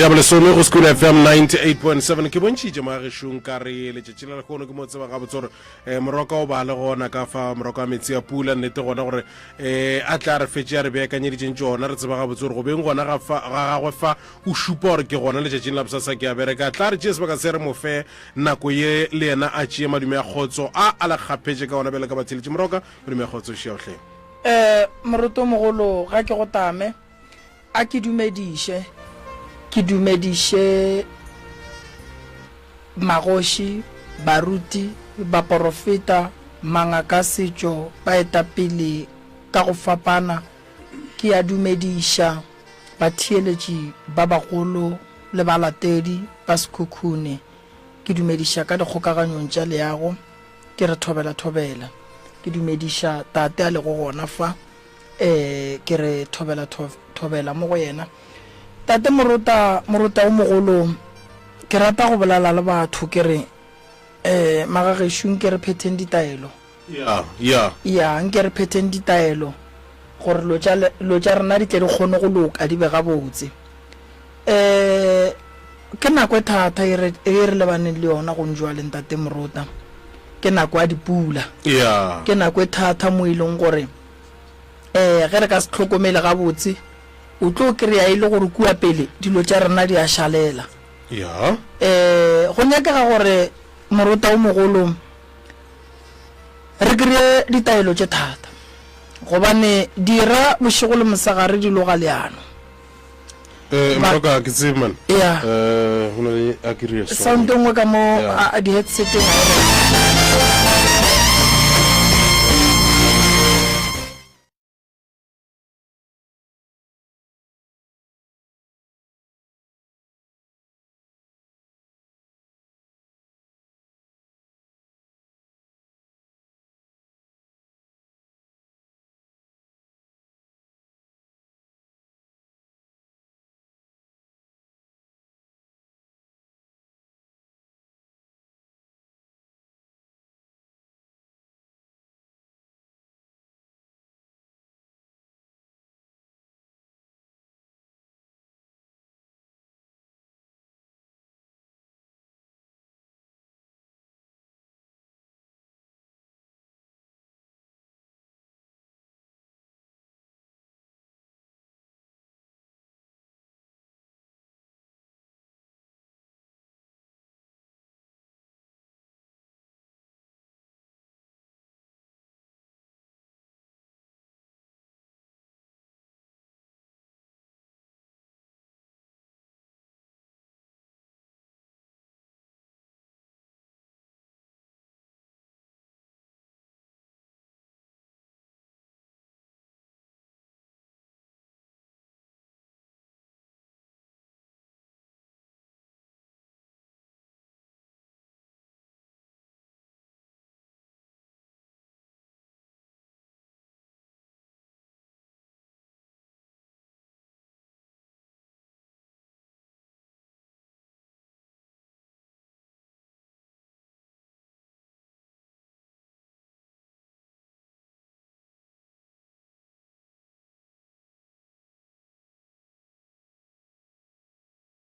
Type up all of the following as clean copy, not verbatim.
ya bolesome go School FM 98.7. Ke bontšhitše moagešong ka re letšatši la lehono ke mo tseba gabotse gore um moroka o ba le gona ka fa moroka wa metsi a pula nnete gona gore um a tla re fetše a re beakanyeditšeng tšona re tseba gabotse gore go beng gona ga gagwe fa o šupa gore ke gona letšatšing la bosasa ke a bereka tla re tšee sebaka se re mo fe nako ye le yena a tšee madume a kgotso a a le kgaphetše ka gona bjale ka batheletši moroka madume a kgotso šiaohleng um morotomogolo ga ke go tame A ke dumediše, ke dumediše magoši, baruti, baporofeta, mangaka a setšo, baetapele ka go fapana. Ke a dumediša batheeletši ba bagolo le balatedi ba Sekhukhune. Ke dumediša ka dikgokaganyong tša leago, ke re thobela thobela. Ke dumediša tate a lego gona fa. Ee, ke re thobela, thobela mo go yena. Tate Morota, Morota o mogolo, ke rata go bolela le batho ke re, eh, magagešo nke re phetheng ditaelo. Ya, ya. Ya, nke re phetheng ditaelo gore lo tša, lo tša rena di tle di kgone go loka, di be gabotse. Eh, ke nako e thata e re, e re lebaneng le yona gong jwale, Ntate Morota. Ke nako ya dipula. Ya. Ke nako e thata mo e leng gore um ge re ka se hlokomele gabotse o tlo kry-a e le gore kua pele dilo tša rena di a šalela. Ya. Um go nyakega gore morota o mogolo re kry-e ditaelo tše thata gobane dira bošego le mosegare di loga leano. Eh, moroka ke tsebe man. Ya. Eh, go na le a ke re so. Sound e nngwe ka mo a di-headseteng ga e.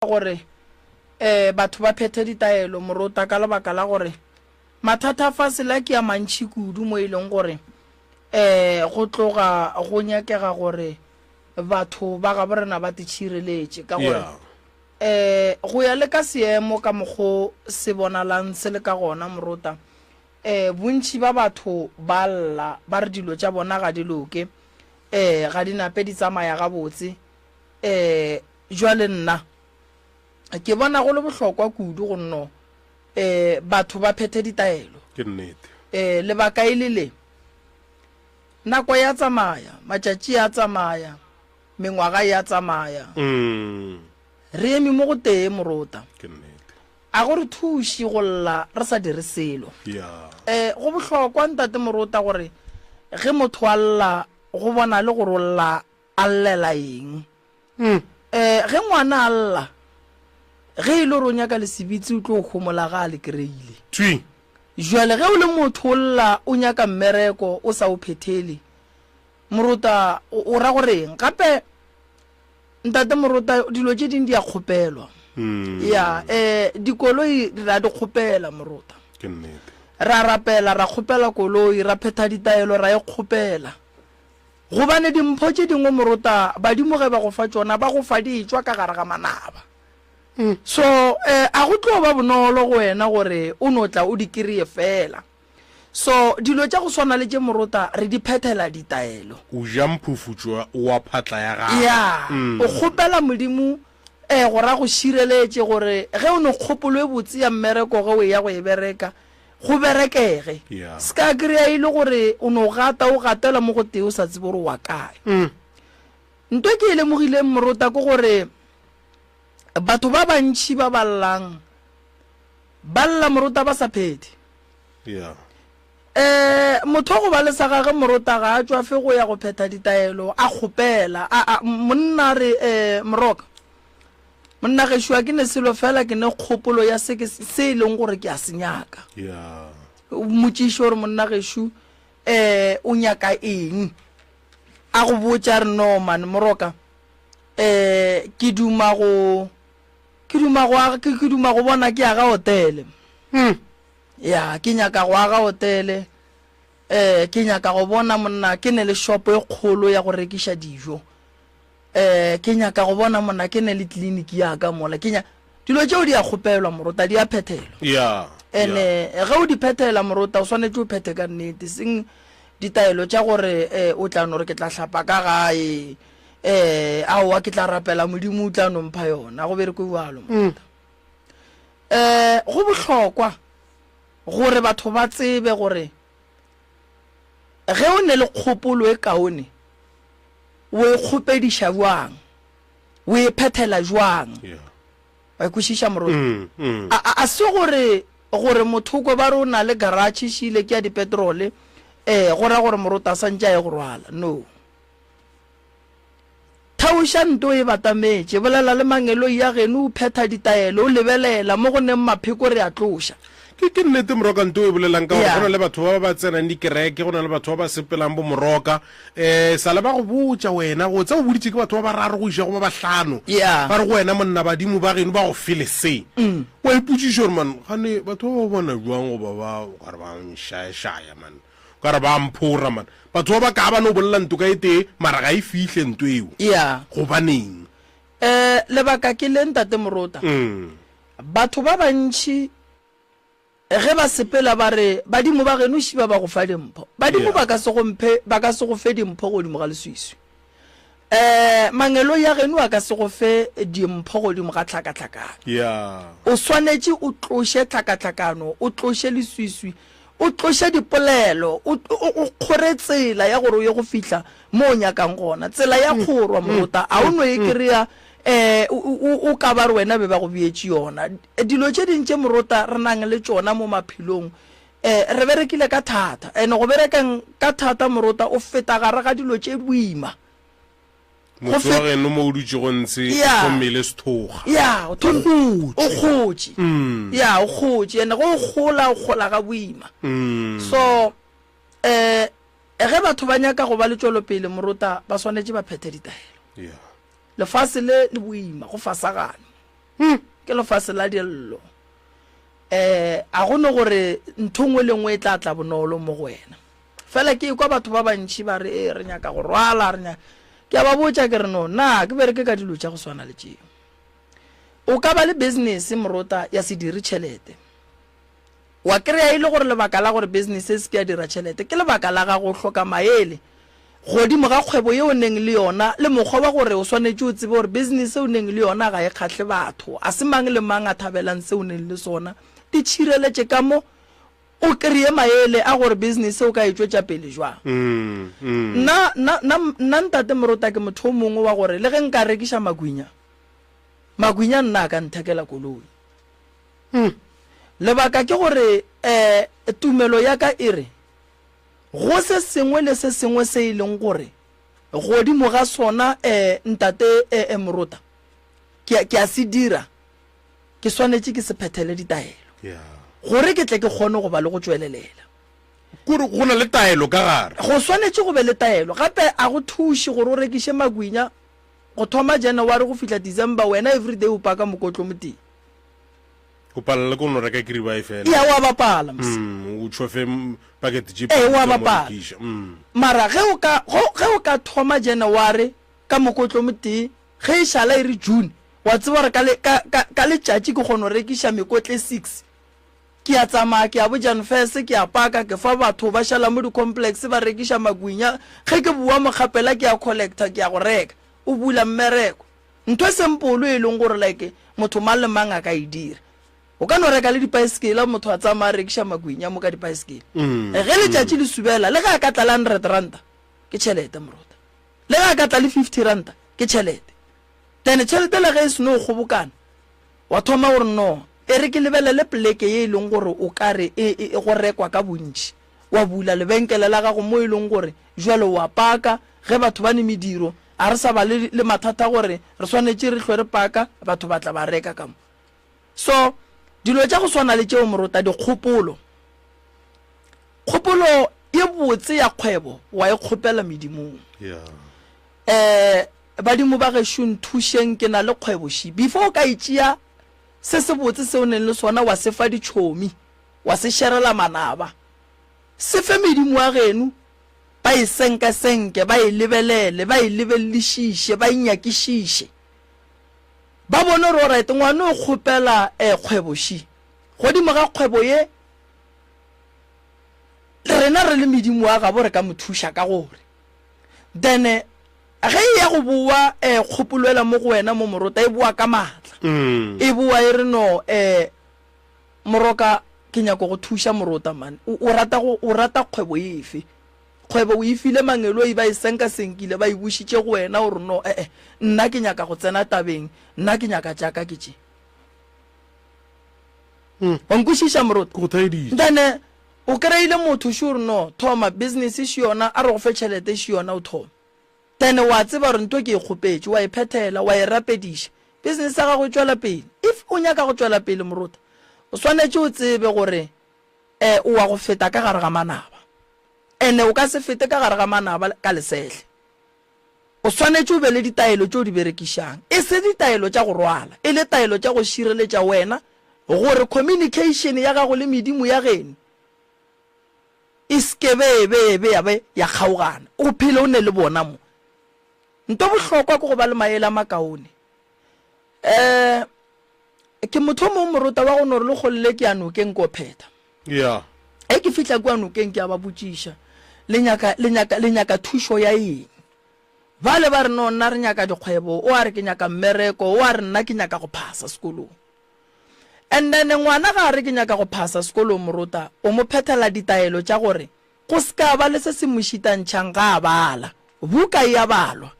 Gore um batho ba phethe ditaelo morota ka lebaka la gore mathata a fase la ke a mantši kudu mo e leng gore um go tloga go nyakega gore batho ba gabo rena ba titšhireletše ka gore um go ya le ka seemo ka mokgo se bonalang se le ka gona morota um bontši ba batho ba lla ba re dilo tša bona ga di loke um ga di nape di tsamaya gabotse um Jwale nna ke bona go le bohlokwa kudu go nno um batho ba phethe ditaelo. Ke nnete. Um lebaka e le le, nako ya tsamaya, matšatši a tsamaya, mengwaga ya tsamaya. Mm. Re eme mo go tee morota. Ke nnete. A go re thuši go lla re sa dire selo. Yeah. Um go bohlokwa ntate morota gore ge motho a lla go bonale gore o lla a llela eng. Um ge ngwana a lla, ge e le gore o nyaka lesebitsi o tlo homola ga a le kry-ile. Thwi. Jwale ge o le motho o lla o nyaka mmereko o sa o phethele, morota o ra goreng? Gape Ntate Morota, dilo tše ding di a kgopelwa. Ya, eh, dikoloi re a di kgopela, Morota. Ke nnete. Ra rapela, ra kgopela koloi, ra phetha ditaelo, ra e kgopela. Gobane dimpho tše dingwe, Morota, badimo ge ba go fa tšona, ba go fa di etšwa ka gare ga manaba. So, eh, a go tlo ba bonolo go wena gore o no tla o di kry-e fela. So, dilo tša go swana le tše morota re di phethela ditaelo. O ja mphufutšo wa phatla ya gago. Ya, o kgopela Modimo eh gore a go šireletše gore ge o ne kgopolo e botse ya mmereko ge o eya go e bereka, go berekege. Ya. Se ka kry-a e le gore o no gata o gatela mo go tee o sa tsebe gore o wa kae. Nto e ke e lemogileng morota ke gore batho ba bantši ba ba llang, ba lla morota ba sa phethe. Yeah. Eh, motho wa go ba le sa gage morota ga a tšwafe go ya go phetha ditaelo, a kgopela. A, a, monna re, eh, moroka. Monna gešo a ke ne selo fela ke ne kgopolo ya se ke se e leng gore ke a se nyaka. Yeah. O mmotšiše gore monna gešo eh o nyaka eng. A go botša re no man moroka. Eh ke duma go ke duma go ke duma go bona ke aga hotele. Hmm. Ya, ke nyaka go aga hotele. Eh, ke nyaka go bona monna ke ne le shopo e kgolo ya go rekiša dijo. Eh, ke nyaka go bona monna ke ne le tleliniki ya ka mola. Ke nya dilo tšeo di a kgopelwa morota, di a phethelwa. Ya. Ene ge o di phethela morota o swanetše o phethe ka nnete, seng ditaelo tša gore eh, o tla no re ke tla hlapa ka gae, eh, aowa ke tla rapela Modimo o tla no mpha yona. Go bereke bjalo morota. Um go bohlokwa gore batho ba tsebe gore ge o ne le kgopolo e kaone, o e kgopediša bjang, o e phethela bjang. Wa e kwešiša moruti? Mm, mm. A, a, a se gore gore motho kwe ba re o na le garage šile ke ya dipetrole, eh, go ra gore moruti a santše a ye go rwala. No. Theoša nto e batametše, bolela le mangeloi a geno, o phetha ditaelo, o lebelela mo go neng mapheko re a tloša. Ke, ke nnete Moroka nto o e bolelang ka gore Yeah. go na le batho ba ba tsenang dikereke, go na le batho ba ba sepelang bo Moroka, um sa le ba go botša wena, go tsa o boditše ke batho ba bararo go iša go ba bahlano, Yeah. ba re go wena monna badimo ba geno ba go fele se. Wa ipotšiša gore man gane batho ba ba bona bjang goba ba o ka re ba nšaešaya man. Ka re ba mphora man. Batho ba ba ka ba no bolela nto ka e tee mara ga e fihle nto eo. Yeah. Gobaneng? Eh, lebaka ke le Ntate Morota. Mm. Batho ba bantši ge ba sepela ba re badimo ba geno šiba ba go fa dimpho. Badimo Yeah. ba ka se go mphe, ba ka se go fe dimpho godimo ga leswiswi. Eh, mangeloi a geno a ka se go fe dimpho godimo ga tlhakatlhakano. Yeah. O swanetše o tloše tlhakatlhakano, o tloše leswiswi, o tloše dipolelo, o, o, o kgore tsela ya gore o ye go fihla mo o nyakang gona. Tsela ya kgorwa, morota, a o no e kry-a eh, o, o, o ka ba re wena be ba go beetše yona. Dilo tše ding tše morota re nang le tšona mo maphelong, Eh, re berekile ka thata. And go berekeng ka thata morota o feta gare ga dilo tše boima. Go Motse wa fet geno mo o dutšego ntshe o Ya. thomile sethoga. Ya, o O thom gotše. o gotše. Mm. Ya, o gotše. And go o gola, o gola ga boima. Mm. So, eh, ge batho ba nyaka go ba le tšwelopele morota, ba swanetše ba phethe ditaelo. Yeah. Lefase le le boima, go fasagane. Hmm. Ke lefase la dillo. Eh, a go no gore ntho nngwe le nngwe e tla tla bonolo mo go wena. Fela ke ekwa batho ba bantši ba re, ee, re nyaka go rwala, re nyaka. Ke a ba botša ke re, no, na ke bereke ka dilo tša go swana le tšeo. O ka ba le business morota ya se dire tšhelete. Wa kry-a e le gore lebaka la gore business e se ke ya dira tšhelete ke lebaka la gago o hloka maele godimo ga kgwebo ye o neng le yona le mokgwa wa gore o swanetše o tsebe gore business e o neng le yona ga e kgahle batho, a se mang le mang a thabelang se o neng le sona. Di tšhireletše ka mo o kreye maele a gore business o ka e tšwetša pele jwang. Nna, nna, nna, nna Ntate Morota ke motho o mongwe wa gore le ge nka rekiša magwinya, magwinya nna a ka nthekela koloi. Lebaka ke gore um tumelo ya ka e re Go se sengwe le se sengwe se e leng gore godimo ga sona, eh, Ntate eh, eh, Morota, ke, ke a se dira, ke swanetše ke se phethele ditaelo, Yeah. gore ke tle ke kgone go ba le go tšwelelela. Kore go na le taelo ka gare. Go swanetše go be le taelo. Gape a go thuše gore o rekiše magwinya. Go thoma January go fihla December wena everyday o paka mokotlo motee. O palela le ko no reka kiribae fela. Ya wa bapala mos. Mm, o tšhofe packet tše Ee, wa bapala. Mm. Mara ge o ka go ge o ka thoma January ka mokotlo motee, ge e šala e re June, wa tseba gore ka le ka ka ka letšatši ke kgona go rekiša mekotle 6. Ke a tsamaya ke ya bo Jan First ke a paka ke fa batho ba šala mo di complex ba rekiša magwinya, ge ke bowa mokgapela ke a collecta ke ya go reka. O bula mmereko. Ntho e simple e leng gore like motho mang le mang a ka e dira. O ka no reka le dipaesekela motho a tsamaya a rekiša magwinya mo ka dipaesekele. Ge letšatši le subela le ge a ka tla le hundred ranta ke tšhelete morota. Le ge a ka tla le 50 ranta ke tšhelete. Then tšhelete le ge e seno kgobokana wa thoma gore no e re ke lebelele poleke ye e leng gore o ka re e, e, e go rekwa ka bontši. Wa bula lebenkele la gago mo e leng gore jwale wa paka ge batho ba ne mediro a re sa ba le, le mathata gore re swanetše re hlwe re paka batho ba tla ba reka ka mo. So dilo tša go swana le tšeo morota dikgopolo. Kgopolo ye botse ya kgwebo wa e kgopela medimong. Yeah. Eh badimo ba gešo nthušeng ke na le kgwebo ši. Before o ka e tšea se se botse se o neng le sona wa se fa ditšhomi, wa se šerela manaba. Se fe medimo wa geno ba e senkesenke, ba e lebelele, ba e lebelelišiše, ba e nyakišiše. Ba bone gore alright ngwana o kgopela eh kgwebo ši. Godimo ga kgwebo ye rena re le medimo wa gabo re ka mo thuša ka gore then ge e ya go boa um kgopolo ela mo go wena mo morota e boa ka maatla mm. e boa e re no um moroka ke nyako go thuša morota man o rata go o rata kgwebo efe kgwebo o e file mangeloi ba e senka senkile ba e bušitše go wena o re no ee eh, nna ke nyaka go tsena tabeng nna ke nyaka tšaka ke tše mm. wa nkwešiša morota go thaeditše then O kry-ile motho sure no thoma business še yona a re go fe tšhelete še yona o thome then wa tseba gore ntho ke e kgopetše wa e phethela wa e rapediša business ya gago e tšwela pele if o nyaka go tšwela pele morota o swanetše o tsebe gore eh o wa go feta ka gare ga manaba ene o ka se fete ka gare ga manaba ka lesehle O swanetše o be le ditaelo tše o di berekišang, e se ditaelo tša go rwala, e le taelo tša go šireletša wena gore communication ya gago le medimo ya geno e se ke be be be ya be ya kgaogana. O phele o ne le bona mo. Nto bohlokwa ke go ba le maele a makaone. Um ke motho o mongwe morota wa go no re le kgolele ke ya nokeng ko phetha. Yeah. Ge ke fihla kua nokeng ke a ba botšiša, Le nyaka, le nyaka, le nyaka thušo ya eng? Bale ba re, No, nna re nyaka dikgwebo, o a re ke nyaka mmereko, o a re nna ke nyaka go phasa sekolong. And then ngwana ga a re ke nyaka go phasa sekolong morota, o mo phethela ditaelo tša gore Go se ka ba le se se mo šitantšhang ga a bala. Buka e a balwa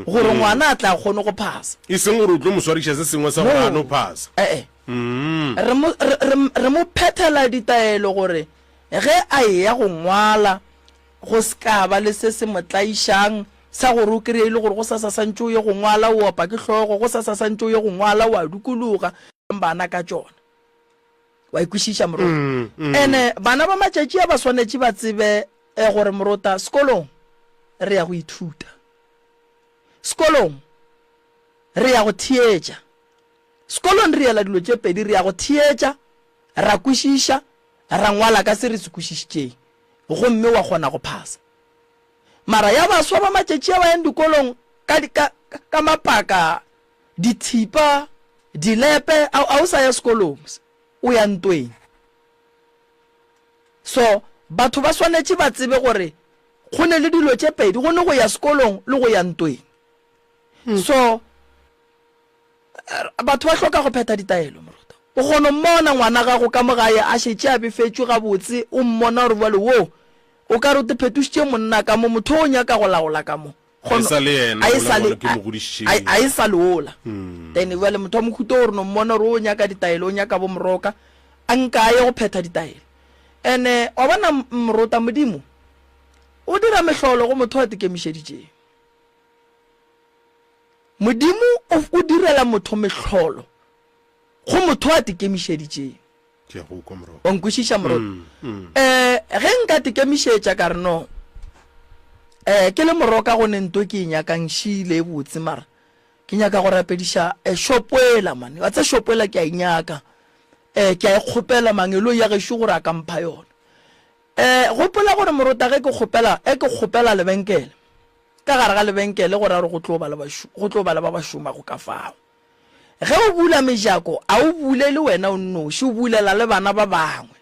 gore ngwana a tle a kgone go phasa. E seng gore o tlo mo swariša se sengwe sa gore a no phasa. E-e. Re mo, re, re, re mo phethela ditaelo gore ge a eya go ngwala, go se ka ba le se se mo tlaišang, sa gore o kry-e e le gore gosasa santše o ye go ngwala o opa ke hlogo, gosasa santše o ye go ngwala o a dukologa. Bana ka tšona. Wa e kwešiša morota? Mm, mm. Ene bana ba matšatši a ba swanetše ba tsebe eh, gore morota sekolong re ya go ithuta. Sekolong re ya go theetša. Sekolong re yela dilo tše pedi, re ya go theetša, ra kwešiša, ra ngwala ka se re se kwešišitšeng, gomme wa kgona go phasa. Mara ya baswa ba matšatši a ba yang dikolong ka, ka, ka mapaka Dithipa, dilepe, a, a o sa ya sekolong, o ya ntweng. So, batho ba swanetše ba tsebe gore go ne le dilo tše pedi, go ne go ya sekolong le go ya ntweng. So, batho ba hloka go phetha ditaelo, moruta. O kgona go mmona ngwana gago ka mo gae a šetše a befetšwe gabotse, o mmona gore bjale wo, o ka re o te phetošitše monna ka mo, motho o nyaka go laola ka mo. A e sa le yena A e ola sa le, ngwana ke mo godišitšeng. a, a e sa le ola. Then bjale motho wa mohuta o re no mmona gore o nyaka ditaelo, o nyaka bo moroka, a nka a ye go phetha ditaelo. And-e wa bona morota Modimo o dira mehlolo go motho a tekemišeditšeng. Modimo o, o direla motho mehlolo go motho a tekemišeditšeng. Ke a go kwa moroka. Wa nkwešiša moroka? Um ge nka tekemišetša ka re no, um ke le moroka go ne nto ke e nyakang šile e botse mara. Ke nyaka go rapediša eh, shopo ela mane. Wa tse shopo ela ke a e nyaka. Eh, ke a e kgopela mangeloi ya gešo gore a ka mpha yona. Eh, gopola gore morota ge ke kgopela, e ke kgopela lebenkele. Ka gare ga lebenkele go ra gore go tlo ba le bašu, go tlo ba le ba ba šomago ka fao. Ge o bula mejako, a o bulele wena o nnoši, o bulela le bana ba bangwe.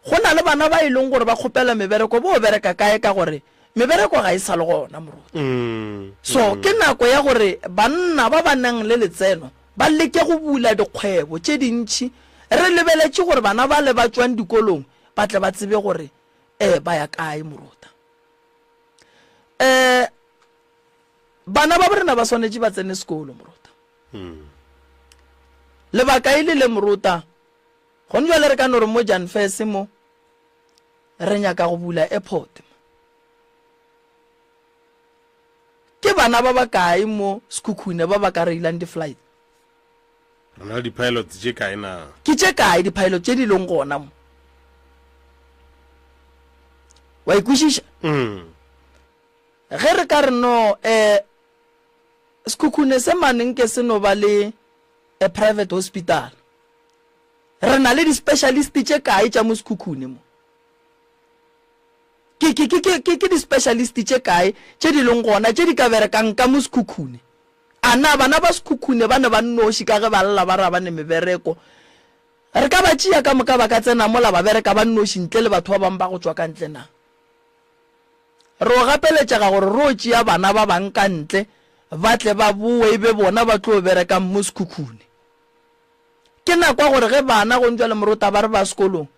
Go na le bana ba e leng gore ba kgopela mebereko, bo bereka kae ka gore mebereko ga e sa le gona moruti. So ke nako ya gore banna ba ba nang le letseno ba leke go bula dikgwebo tše dintši re lebeletše gore bana bale ba tšwang dikolong ba tle ba tsebe gore um ba ya kae moruta. Um bana ba borena ba swanetše ba tsene sekolo moruta. Lebaka e le le moruta Gone bjale re ka no re mo Jan Fese mo re nyaka go bula airport mo. Ke bana ba bakae mo Sekhukhune ba ba ka reilang di-flight? Re na le di-pilots tše kae na? Ke tše kae di-pilot tše di leng gona mo? Wa e kwešiša? Mm. Ge re ka re no eh Sekhukhune se mane nke se no ba le a private hospital. Re na le di-specialist tše kae tša mo Sekhukhune mo? Ke, ke, ke, ke, ke, ke di-specialist tše kae tše di leng gona tše di ka berekang ka mo Sekhukhune? A na bana ba Sekhukhune ba ne ba nnoši ka ge ba lla ba ra ba ne mebereko? Re ka ba tšea ka moka ba ka tsena mola ba bereka ba nnoši ntle le batho ba bangwe ba go tšwa ka ntle na? Re o gapeletšega gore re o tšea bana ba bang ka ntle ba tle ba bowe e be bona ba tlo berekang mo Sekhukhune. Ke nako ya gore ge bana go ntšwa le morota ba re ba sekolong,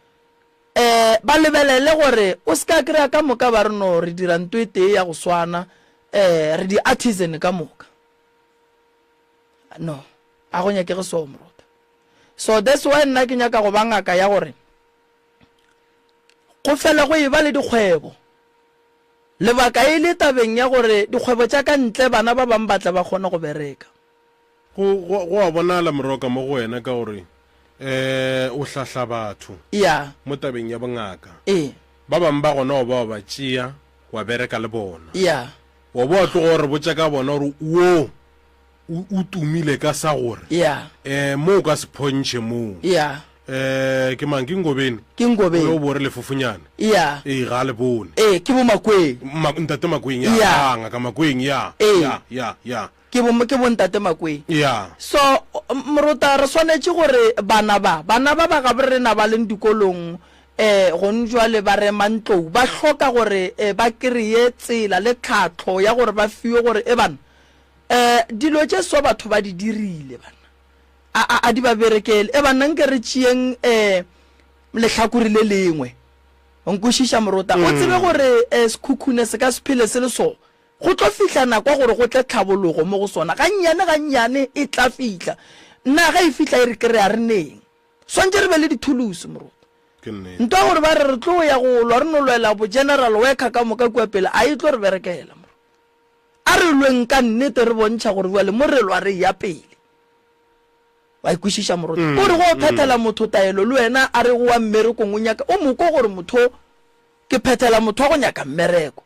um ba lebelele gore o se ka kry-a ka moka ba re no re dira nto e tee ya go swana, um re di-artisan ka moka. No, a go nyakege so morota. So that's why nna ke nyaka go ba ngaka ya gore go fele go e ba le dikgwebo. Lebaka e le tabeng ya gore dikgwebo tša ka ntle bana ba bang ba tla ba kgone go bereka. Go, go, go a bonala Moroka mo go wena ka gore eh o hlahla batho Ya. mo tabeng ya bongaka. Ee. Ba bangwe ba gona wa ba wa ba tšea wa bereka le bona. Ya. Wa bo wa tloga o re botša ka bona gore wo o, o tumile ka sa gore Ya. eh mo o ka se phontšhe moo. Ya. Eh ke mang ke Ngobeni? Ke Ngobeni. O bo re lefofunyane. Ya. Ee ga a le bone. Ee ke bo Makweng. Ma, ntate Makweng ya. Ya. Ah, ngaka Makweng ya. Ee. Ya, ya, ya. Ke bo, ke bo ntate Makweng. Ya. So, morota, re swanetše gore bana ba, bana ba ba gabo rena ba leng dikolong, eh, gone jwale ba rema ntlou, ba hloka gore eh, ba kreye tsela le tlhahlo ya gore ba fiwe gore, e bana, eh, dilo tše so batho ba di dirile, bana, a, a, a di ba berekele. E banna, nke re tšeeng eh, lehlakore le lengwe. O nkwešiša, morota? O tsebe gore eh, sekhukhune se ka se phele se le so. Go tlo fihla nako ya gore go tle tlhabologo mo go sona. Gannyane gannyane e tla fihla. Na ge e fihla e re kry-a re neng? Swantše re be le dithulusi, moruti. Ke nnete. Nto ya gore ba re re tlo ya go lwa re no lwela bo-general worker ka moka kua pele, a e tlo re berekela, moruti. A re lweng ka nnete re bontšha gore bjale mo re lwa re eya pele. Wa e kwešiša, moruti? O re go o phethela motho taelo le wena a re o wa mmerekong o nyaka o mo kwe gore motho o ke phethela motho wa go nyaka mmereko.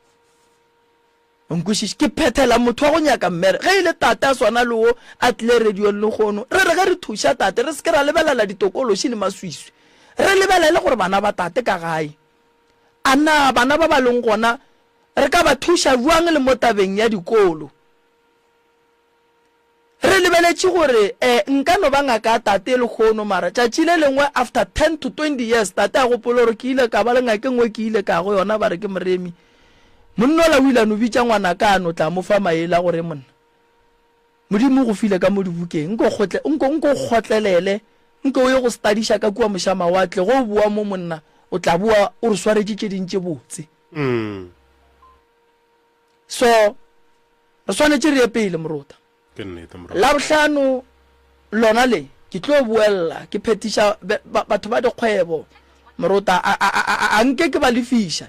Nkwešiše, ke phethela motho wa go nyaka mmere. Ge e le tate a swana le wo a tlile radiong lehono, re re ge re thuša tate re se ke ra lebelela ditokološi le maswiswi. Re lebelele gore bana ba tate ka gae. A na bana ba ba leng gona re ka ba thuša bjang le mo tabeng ya dikolo? Re lebeletše gore eh nka no ba ngaka ya tate lehono mara tšatši le lengwe after 10 to 20 years tate a gopole gore ke ile ka ba le ngaka e nngwe ke ile ka ya go yona ba re ke Moremi. Monna ola o ile a no bitša ngwanaka a no tla mo fa maele a gore monna Modimo o go file ka mo dibukeng nko kgotle nko nko o kgotlelele nke o ye go studiša ka kua mošamawatle ge o boa mo monna o tla boa o re swaretše tše ding tše botse. So, re swanetše re ye pele, Morota. Ke nnete, Morota. Labohlano lona le, ke tlo boella ke phethiša batho ba dikgwebo, Morota, a, a, a, a, a nke ke ba lefiša.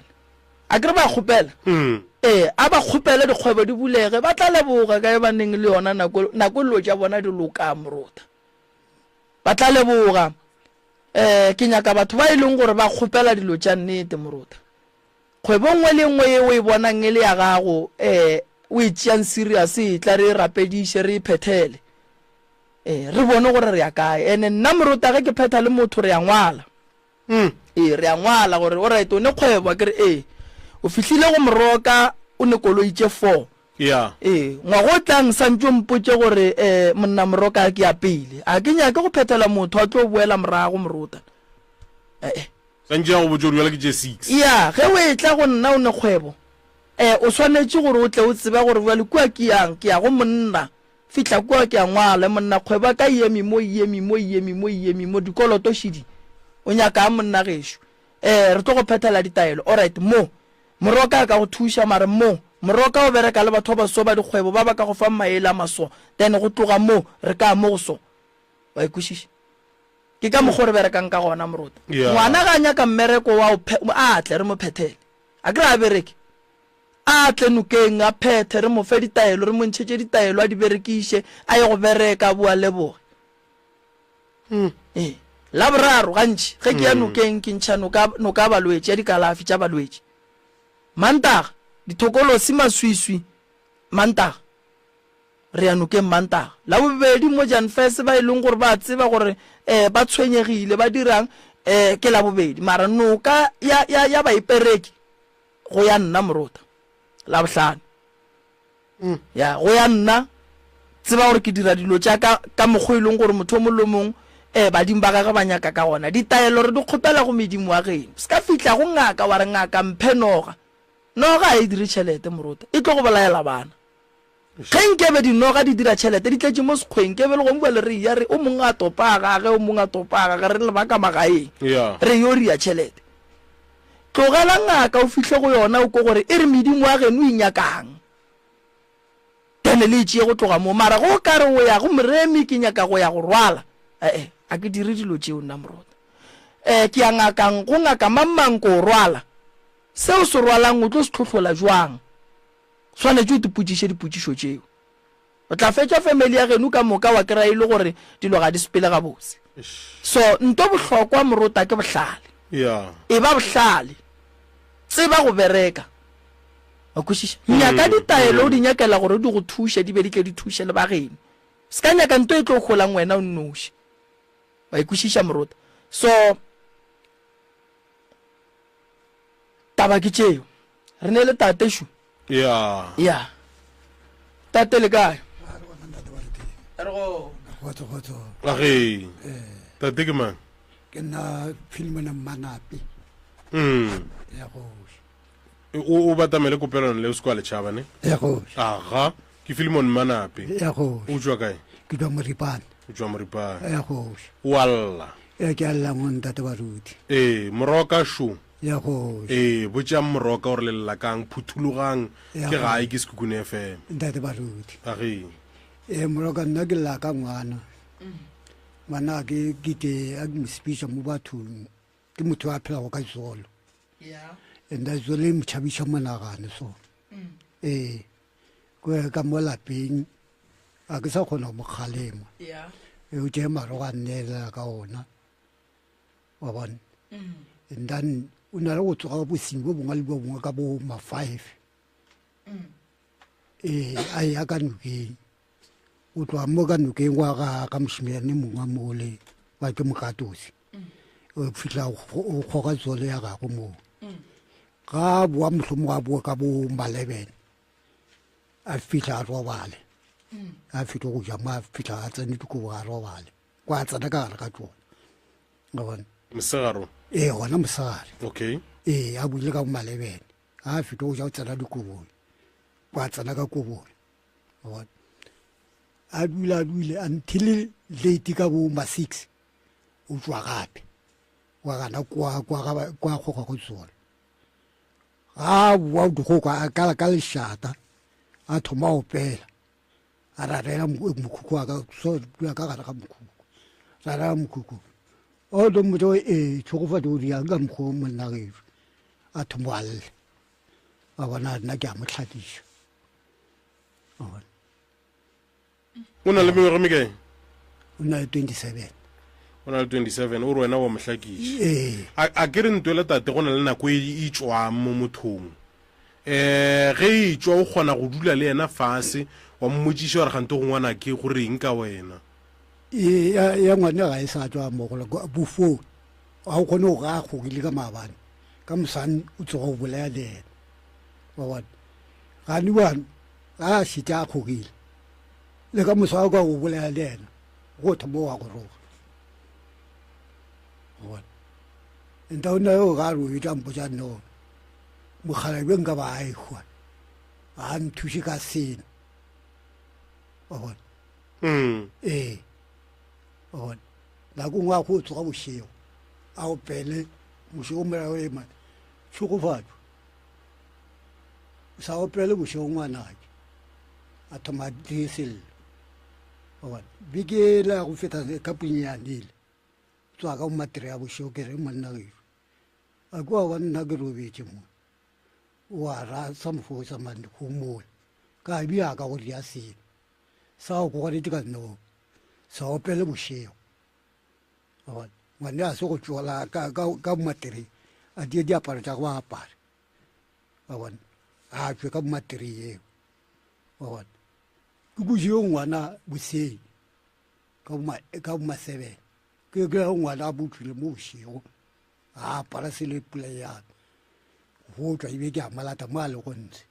A ke re ba kgopela? Mm. Ee, a ba kgopele dikgwebo di bulege, ba tla leboga ka e ba neng le yona nako, nako dilo tša bona di loka, Morota. Ba tla leboga. Eh, ke nyaka batho ba e leng gore ba kgopela dilo tša nnete, Morota. Kgwebo nngwe le nngwe ye o e bonang e le ya gago, um o e tšeang serious e tla re e rapediše re e phethele. Ee, re bone gore re ya kae. Ene nna morota ge ke phetha le motho re a ngwala. Mm. Ee, re a ngwala gore alright o ne kgwebo a kere ee. O fihlile go moroka o ne koloi tše 4. Yeah. Ee, ngwaga o tlang santše o mpotše gore eh monna moroka ke ya pele. A ke nyake go phethela motho a tlo boela morago morota. Eh eh. Santše a go botše gore bjale ke tše 6. Ya, ge o etla go nna o ne kgwebo. Eh o swanetše gore o tle o tsebe gore bjale kua ke yang, ke ya go monna. Fihla kua ke a ngwala, monna kgwebo ya ka e eme mo, e eme mo, e eme mo, e eme mo, dikoloto šidi. O nyakang monna gešo? Eh, re tlo go phethela ditaelo. Alright, mo. Moroka a ka go thuša, mara mo, Moroka o bereka le batho ba baso ba dikgwebo ba ba ka go fang maele a maso, then go tloga mo, re ka ya mo go so. Wa e kwešiša? Ke ka mokgwa o re berekang ka gona, Morota. Yeah. Ngwana ga a nyaka mmereko wa o phe, a tle re mo phethele. A ke re a bereke? A tle nokeng, a phethe, re mo fe ditaelo, re mo ntšhetše ditaelo, a di berekiše, a ye go bereka, a boe a leboge. Ee. Laboraro, gantši, ge ke ya nokeng, ke ntšha noka, noka ya balwetši, ya dikalafi tša balwetši. Mantaga, dithokolosi, maswiswi, Mantaga. Re ya nokeng Mantaga. Labobedi, mo Jan Fese, ba e leng gore ba a tseba gore um ba tshwenyegile, ba dirang, um ke Labobedi. Mara noka ya, ya, ya baipereki, go ya nna morota labohlano mm. ya go ya nna tseba gore ke dira dilo tša ka ka mokgwa e leng gore motho o mongwe le mongwe um badimo ba gage ba nyaka ka gona ditaelo re di kgopela go medimo wa geno se ka fihla go ngaka wa re ngaka mphe noga noga ga e dire tšhelete morota e tlo go bolaela bana Ge nkebe dinoga di dira tšhelete, di tletše mo sekgweng, nkebe le gong bjale re eya re, o mongwe a topa a gage, o mongwe a topa a gage, re leba ka magaeng, re yo ria tšhelete. Tlogela ngaka o fihle go yona o kwe gore e re medimo wa geno e nyakang, then le e tšee go tloga moo. Mara ge o ka re o ya go moremi, ke nyaka go ya go rwala, ee, a ke dire dilo tšeo nna Morota. Ee, ke ya ngakang, go ngaka mang-mang ko rwala, se o se rwalang o tlo se hlohlola bjang? Swanetše o tipotšiše dipotšišo tšeo. O tla fetša family ya geno ka moka wa kry-a e le gore dilo ga di sepele gabotse. So nto bohlokwa morota ke bohlale. Yeah. E ba bohlale. Tseba go bereka. Wa kwešiša? Nyaka ditaelo o di nyakela gore di go thuše di be di tle di thuše le ba geno. Se ka nyaka nto e tlo holang wena o nnoši. Wa e kwešiša morota? So Taba ke tšeo. Re ne le tate šu. Ya. Ya. Tate le kae? Re go. Kgotso kgotso. Age. Tate ke mang? Ke nna Philimone Mmanape. Mm. Ya go. O o batamele kopelano le o se kwa letšhaba ne? Ya go. Aga. Ke Philimone Mmanape. Ya go. O tšwa kae? Ke tšwa Moripane. O tšwa Moripane. Ya go. O a lla. Ya ke a lla mo ntate baruti. Ee, moroka šo. Ya go. Ee, botšang moroka gore le lla kang, phuthologang. Ya Ke go. gae ke Sekhukhune FM. Ntate baruti. Age. Ee, moroka nna ke lla ka ngwana. Ngwana ke ke ke a ke mo sepisa mo bathong. Ke motho a phelago ka tsolo. Yeah. And that tsolo e mo tšhabiša monagano so. Ee. Ko ka mo lapeng a ke sa kgona go mo kgalema. Yeah. E o tšee marogo a nneelela ka ona. Wa bona? And then o na le go tsoga bosing bo bongwe le bo bongwe ka bo ma 5. Ee, a ya ka nokeng. O tloga mo ka nokeng wa ga ga mošimane mongwe mole wa ke mokatosi. O fihla o kgoga tsolo ya gagwe moo. Ga a boa mohlomongwe a boa ka bo ma 11. A fihla a robale. A fihla go ja mo a fihla a tsene dikobo a robale. Kwa a tsena ka gare ga tsona. Wa bona? Mosegaro. Ee, gona mosegare. Okay. Ee, a buile ka bo ma 11. A fihla go ja o tsena dikobong. Kwa tsena ka kobong. Wa bona? A dula a dule until late ka bo ma 6. O tšwa gape. Wa gana kwa kwa ga kwa kgoga go tsona. Ga boa dikgoko a kala ka lešata a thoma opela. A rarela mokhukhu wa ka so dula ka gare ga mokhukhu. Rarela mokhukhu. O do motho e tshogofatso o diang ka mokgwa o monna gešo. A thoma a lla. A bona nna ke a mo hlakiša. A bona. O na le mengwaga mekae? O na le 27. O na le 27, o re wena wa mo hlakiša. Ee. A, a ke re ntwele tate go na le nako e e tšwang mo mothong. Um ge e tšwa o kgona go dula le yena fase wa mmotšiša gore kgante go ngwanake go reng ka wena. Ee, ya, ya ngwane ga e sa tšwa mogolo bofo ga o kgone go ga a kgogile ka maabane ka mosane o tsoga o bolaya le yena wa bona gane bane ga a šetše a kgogile le ka moso ga o ka go bolaya le yena go thoma wa go roga wa bona nta o na yo ga a re o etla mpotša no mokgalabje nka ba a ehwa ga a nthuše ka selo wa bona Mm. Ee, wa bona nako nngwe a go tsoga bošego a opele bošego morago e mane tšhogofatšo o sa opele bošego ngwanake a thoma die sello wa bona beke la go feta ka punyanele tswa ka matere ya bošego ke re monna gešo a kwa wa nna ke robetše mo wa ra sa mofosa mane gomola ka bja ka go dia selo sa go koganetše ka no sa opele bošego ngwane a se go tšola ka, ka, ka matereng a die diaparo tša go apare wa bona a tšwe ka matereng eo wa bona ke kujeo ngwana boseng ka bomasebele ke kry ngwana a botswile mo bošego a apara sele pula yana go tšwa ebe ke a malata mo a le go ntshe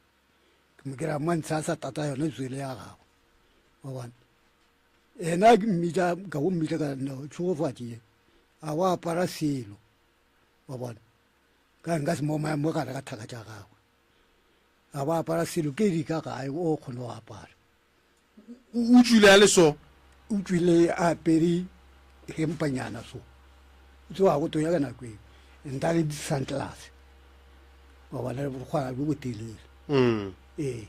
ke mo kry-a mantshe a sa tata yone tswele ya gagwe wa bona ena ke mmitsa ka go mmitsa ka no tshogofatše ye a wa apara selo wa bona ka nka se mo mo gare ga thaka tša gagwe a ba apara selo ke di ka gae o kgone go apara o tšwile a le so o tšwile a apere hempanyana so o tsewa go tonya ka nako eo nta le di-sunglass wa bona bokgwala bjo botelele mm. ee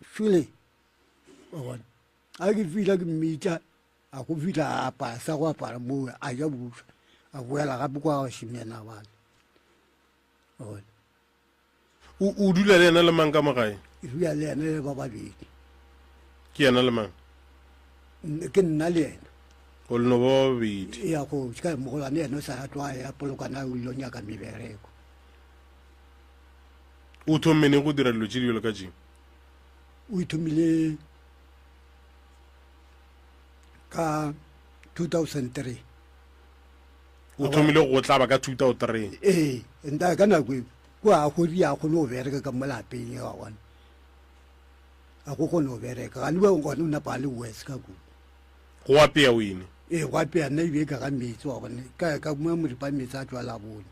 file wa bona a ke fihla ke mmitša a go fihla a apara sa go apara moo a ja buša a boela gape kwa bašimena bale wa bona O, o dula le yena le mang ka mo gae? Ke dula le yena le ba babedi. Ke yena le mang? Ke nna le yena. O le no ba babedi. Ya go ka mogolwane yena o sa tloga ya polokana o ilo nyaka mebereko. O thomme neng go dira dilo tše di bjalo ka tše? O ithomile ka 2003. O thomile go tlaba ka 2003. Ee, nta ka nako eo ko a godi a kgone go bereka ka mo lapeng wa bona a go kgone go bereka gane ba gone o napa a le wes ka kudu go apea o ene ee go apea nna ebe ka ga metsi wa bone ka ka mo moripa metsi a tswa la bone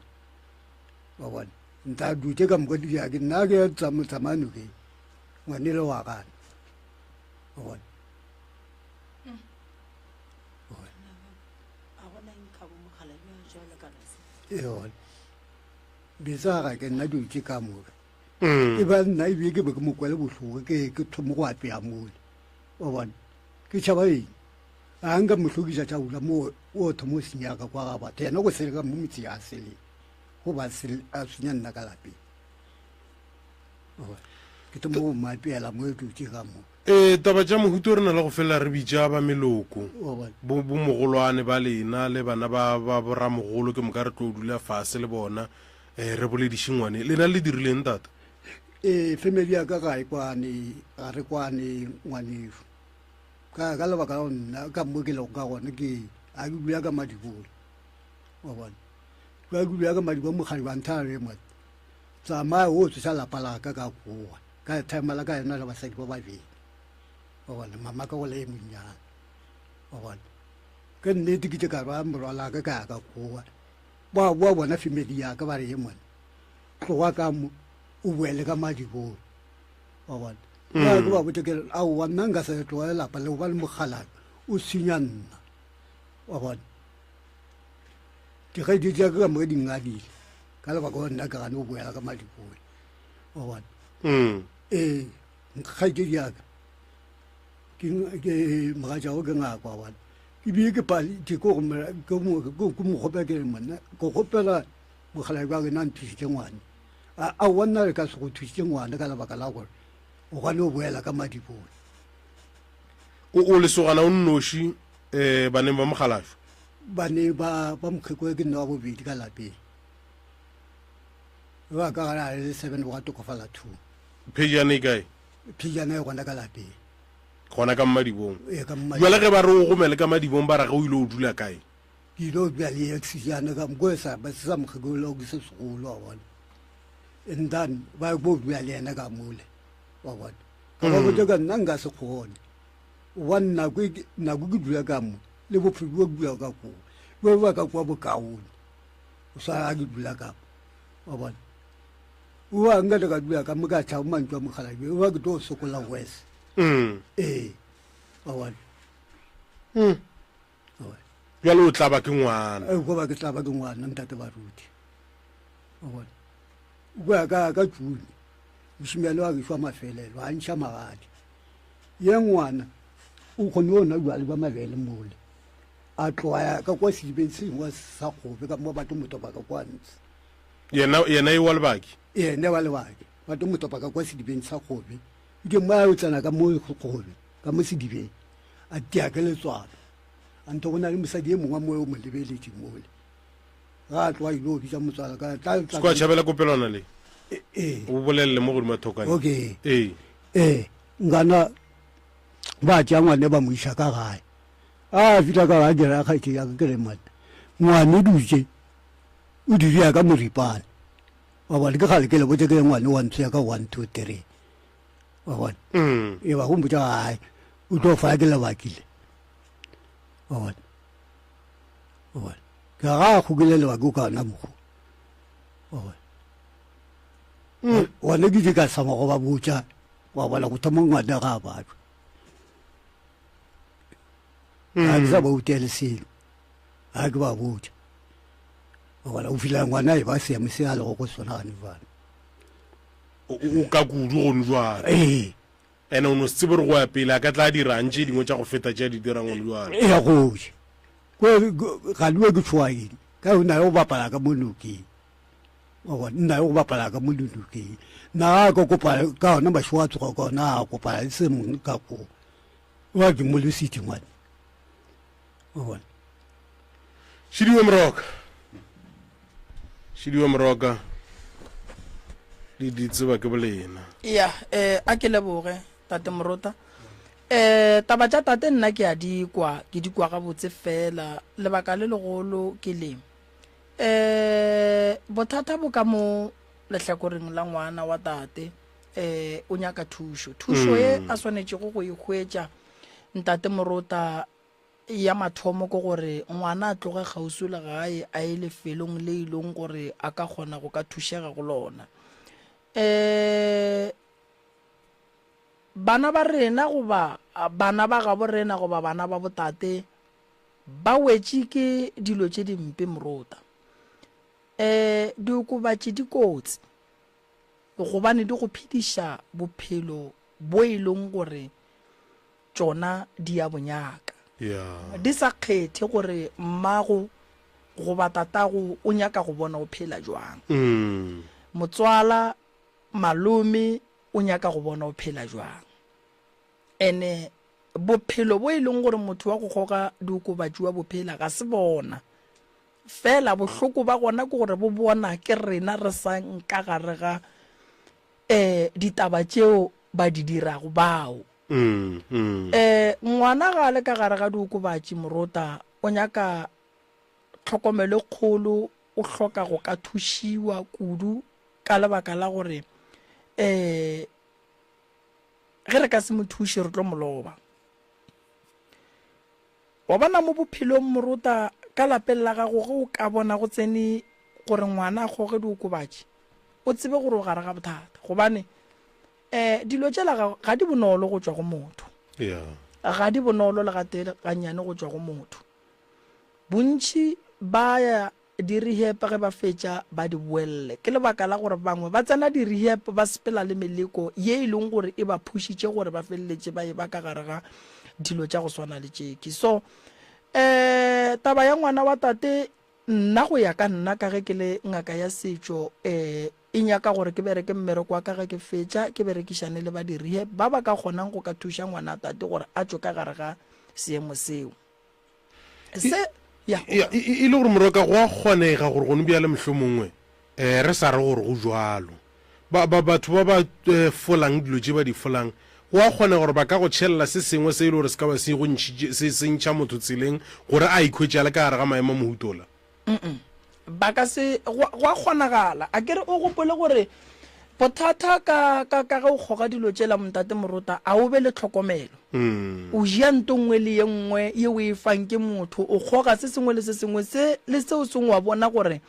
wa bona nta dutse ka moka di ke nna ke tsamaya nokeng ngwane le wa gana wa bona ee betsa ga ke nna dutse ka moka mm. e ba nna ebile ke be ke mo kwele bohloko ke ke thomo go apea mole wa bona ke tšhaba eng a nka mo hlokisa tša ula mo o thomo o senyaka kwa ga batho yena go seleka mo motse ya seleng go ba a senya nna ka lapeng ke thomo go mo apeela mo e dutse ka mo Ee, taba tša mohuta o re na le go felela re bitša ba meloko, bo, bomogolwane ba lena le bana ba, ba boramogolo, ke moka re tlo dula fase le bona, eh, re bolediše ngwane. Lena le dirileng, tata? Ee, family ya ka ga e kwane, ga re kwane ngwanešu. Ka, ka lebaka la nna, ka mo ke lego ka gona, ke, a ke dula ka madibolo. Wa bona? Ka ke dula ka madibolo, mokgadi wa nthaya re mone. Tsamaya o tsoša lapa la ka ka kowa. Ka time la ka ena le basadi ba babedi. Wa bona, mama ka go le e monnyane. Wa bona. Ke nnete ke ka ba morwala ka ka ka kowa. Ba boa bona family ya ka ba re ye mone. Tloga ka mo o boele ka madibolo. Wa bona. Ba ke ba botse ke aowa nna nka se tlogele lapa le gobane mokgalabje o senya nna. Wa bona. Dikgaetšedi tša ka ka moka di ngadile ka lebaka la nna ke gane go boela ka madibolo. Wa bona. Mm. Ee, kgaetšedi ya ka ke ke mogatšago ke ngaka wa bona. Ke bile ke ke ko go ke mo ke mo kgopela ke re monna ke kgopela mokgalabje wa rena a nthušitše ngwana. A aowa nna re ka se go thušitše ngwana ka lebaka la gore o gane go boela ka madibolo. O, o lesogana o nnoši eh, baneng ba mokgalajwe? Bane ba ba mokgekolo ke nna wa bobedi ka lapeng. Ba ka gare a le seven wa tokofala two. Phejane e kae? Phejane e gona ka lapeng. Gona ka Mmadibong. Ee, ka Mmadibong. Jwale ge ba re o gomele ka Madibong ba ra ge o ile o dula kae? Ke ile o dula le ex yana ka mo sa ba sa mokgekolo ke se segolo wa bona. And then ba go dula le yena ka mole wa bona. Ka ba botša ka nna nka se kgone. Wa nako e nako ke dula ka mo le bophelo bo dula ka ko. Bo ba ka kwa bokaone. O sa ke dula ka mo. Wa bona. Wa nka le ka dula ka mo ka tšhaba mantšu a mokgalabje wa ke tlo sokola wes. Mm. Ee. Wa bona. Mm. Bjale o tlaba ke ngwana. Ee, go ba ke tlaba ke ngwana ntate baruti. Wa bona. Go ya ka ka June. Mošimane wa gešo wa mafelelo a ntšha magadi. Ye ngwana o kgone ona jwale ba mabele mole. A tloya ka kwa sedibeng sengwe sa kgobe ka mo batho motopa ka kwa ntshe. Yena, yena e wa lebaki? Yena wa lebaki. Ba tlo mo topa ka kwa sedibeng sa kgobe. Ke mo a yo tsena ka mo kgobe, ka mo sedibeng. A tia ke letswalo. A ntho go na le mosadi e mongwe mo o mo lebeletše mole. Ga a tloga ile o bitša motswala ka tla tla. Kwa tšhabela kopelwana le. Ee. O bolelele mo godimo thokwane. Okay. Ee. Ee, ngana ba tšea ngwane ba mo iša ka gae. A fihla ka gae ke ra kgaetši ya ka ke re monna ngwane dutše o diria ka moripane wa bona ke gale ke le botse ke ngwane wa ntho ya ka one two three wa bona mm. e ba go mpotsa gae o tlo fa ke lebakile wa bona wa bona ke ga a gokile lebaki o ka ona mokgo wa bona mm. one ke di ka sama go ba botsa wa bona go thoma ngwana ga a batho ga ke sa ba utele selo ga ke ba botsa gona o fitlhela ngwana e ba seemo se a lego go sona gane jale o ka kudu gone jale ee ene o no se tsebe gore go ya pele a ka tla dirang tše dingwe tša go feta tše a di dirang gone jale ee goje ga lue ke tshoa eng ka o na le go bapala ka mo nokeng nna le go bapala ka mo nokeng nna a ka kopana ka ona mašego a tsoga ka ona a kopana le se mongwe ka koo wa ke mo lesitse ngwane wa bona Šidiwe Moroka Šidiwe Moroka le di tseba ke bolena ya eh a ke leboge tate morota eh taba tša tate nna ke a di kwa ke di kwa gabotse fela lebaka le legolo ke le eh bothata bo ka mo lehlakoreng la ngwana wa tate eh o nyaka thušo thušo e a swanetšego go e hwetša ntate morota Ya mathomo ke gore ngwana a tloge kgauswi le gae a ye lefelong le e leng gore a ka kgona go ka thušega go lona. Um bana ba rena goba bana ba gabo rena goba bana ba botate ba wetše ke dilo tše dimpe morota. Um diokobatši di kotsi gobane di go phediša bophelo bo e leng gore tšona di a bo nyaka. Di sa kgethe gore mmago goba tatago o nyaka go bona o phela jwang. Motswala, malome o nyaka go bona o phela jwang. Ene bophelo bo e leng gore motho wa go kgoga diokobatši wa bo phela ga se bona. Fela bohloko ba gona ke gore bo bona ke rena re sa nka gare ga um ditaba tšeo ba di dirago bao. Um ngwana ga a le ka gare ga diokobatši morota o nyaka tlhokomelo e kgolo, o hloka go ka thušiwa kudu ka lebaka la gore um ge re ka se mo thuše re tlo mo loba. Wa bona mo bophelong morota ka lapeng la gago ge o ka bona go tsene gore ngwana a kgoge diokobatši o tsebe gore o gare ga bothata gobane um dilo tšela ga, ga di bonolo go tšwa go motho. Yeah. Ga di bonolo le gatee gannyane go tšwa go motho. Bontši ba ya di-rehab ge ba fetša ba di boelle. Ke lebaka la gore bangwe ba tsena di-rehab ba sepela le meleko ye e leng gore e ba phušitše gore ba feleletše ba e ba ka gare ga dilo tša go swana le tšeki. So um taba ya ngwana wa tate nna go ya ka nna ka ge ke le ngaka ya setšo um e nyaka gore ke bereke mmereko wa ka ge ke fetša ke berekišane le ba di-rehab ba ba ka kgonang go ka thuša ngwana tate gore a tšwe ka gare ga seemo seo. Se, ya. Ya, e, e, e le gore moroka go a kgonega gore gone bjale mohlomongwe um re sa re gore go jwalo. Ba, ba, batho ba ba eh, folang dilo tše ba di folang, go a kgonega gore ba ka go tšhelela se sengwe se e le gore se ka ba se go ntšhitše, se, se ntšha motho tseleng gore a ikhwetše a le ka gare ga maemo a mohuta ola. Ba ka se, go, go a kgonagala. A ke re o gopole gore bothata ka, ka, ka ge o kgoga dilo tšela, Ntate Morota, a o be le tlhokomelo. O ja nto nngwe le ye nngwe ye o e fang ke motho, o kgoga se sengwe le se sengwe se le seo sengwe wa bona gore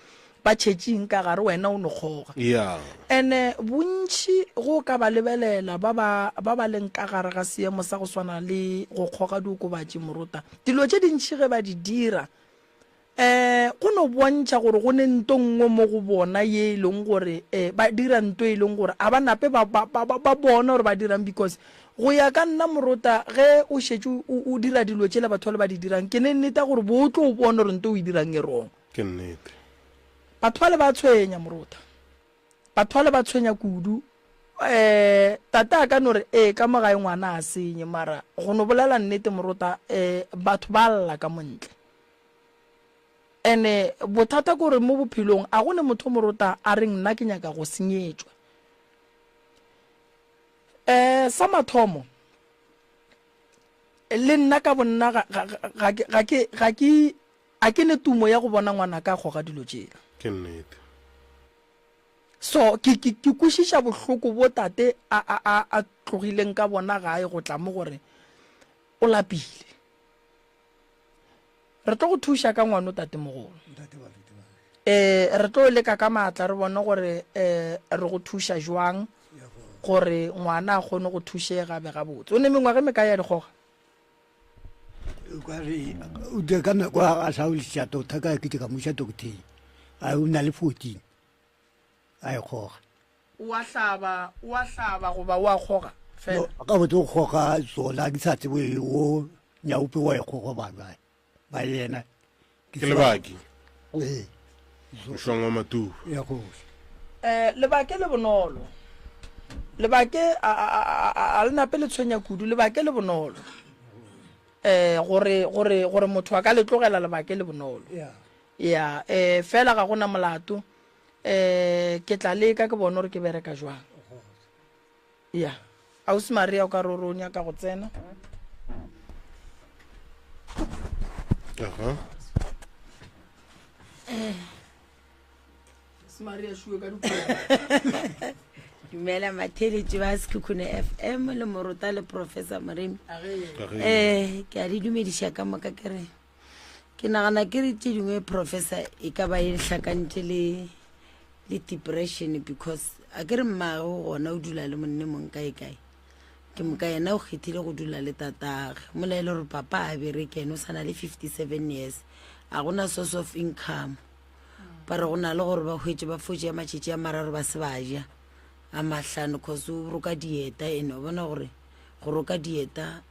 ba tšhetše eng ka gare, wena o no kgoga. Yeah. Ene bontši go o ka ba lebelela ba ba, ba ba leng ka gare ga seemo sa go swana le go kgoga diokobatši, Morota, dilo tše dintši ge ba di dira, um go no bontšha gore go ne nto nngwe mo go bona ye e leng gore um ba dira nto e leng gore a ba nape ba, ba, ba, ba bona gore ba dirang because go ya ka nna morota ge o šetše o, o dira dilo tšela batho bale ba di dirang ke ne nneta gore bo o tlo bona gore nto o e dirang e wrong. Ke nnete. Batho bale ba tshwenya morota. Batho bale ba tshwenya kudu. Um tate a ka no re ee ka mo gae ngwana a senye mara go no bolela nnete morota um batho ba lla ka montle. Ene bothata ke gore mo bophelong a go ne motho morota a reng nna ke nyaka go senyetšwa. Um sa mathomo le nna ka bonna ga, ga, ga, ga ke ga ke a ke ne tumo ya go bona ngwanaka a goga dilo tšela. Ke nnete. So ke, ke, ke kwešiša bohloko bo tate a, a, a, a tlogileng ka bona gae go tla mo gore o lapile. Re tlo go thuša ka ngwano tatemogolo. Eh, re tlo leka ka maatla re bone gore eh, re go thuša jwang gore ngwana a kgone go thušega be gabotse. O ne mengwaga e mekae ya dikgoga? Kare o de ka nako a sa o liša doctor ka ke ka mo iša doctor a o na le 14 a e kgoga. O a hlaba, o a hlaba goba o a kgoga fela? Ka botse o kgoga tsona ke sa tsebe o nyaope wa e kgoga ba ba ba yena. Ke lebaki. Ee. Mošwang wa matuba. Ya go. Eh lebake le bonolo. Lebake a a a a le nape le tshwenya kudu lebake le bonolo. Eh gore gore gore motho a ka le tlogela lebake le bonolo. Yeah. Ya eh fela ga gona molato. Eh ke tla leka ke bone gore ke bereka jwang. Ya. Ausi Maria o ka re o re o nyaka go tsena. Aha. Ausi Maria šuwe ka dikobo. Dumela matheletši ba Sekhukhune FM le Morota le Professor Moremi. Age. Eh, ke a le dumediša ka moka ke re ke nagana ke re tše dingwe professor e ka ba e hlakantše le le depression because a ke re mmage o gona o dula le monne mong kae kae ke moka yena o kgethile go dula le tatage mola e le gore papa a bereke ene o sa na le 57 years a gona source of income ba re go na le gore ba hwetše ba fotše ya matšatši a mararo ba se ba ja a mahlano cause o roka dieta ene o bona gore go roka dieta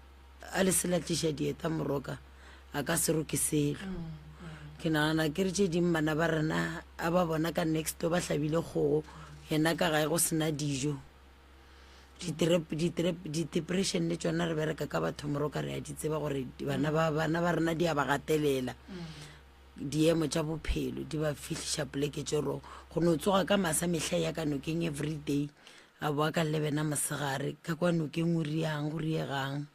a le sela tliša dieta moroka a ka se roke selo ke nagana ke re tše ding bana ba rena a ba bona ka next door ba hlabile kgogo yena ka gae go sena dijo di-depression le tšona re bereka ka batho moroka re a di tseba gore bana ba bana ba rena di a ba gatelela diemo tša bophelo di ba fihliša poleke tše rong go no tsoga ka masa mehla ya ka nokeng everyday a boa ka lebena mosegare ka kwa nokeng o riang go riegang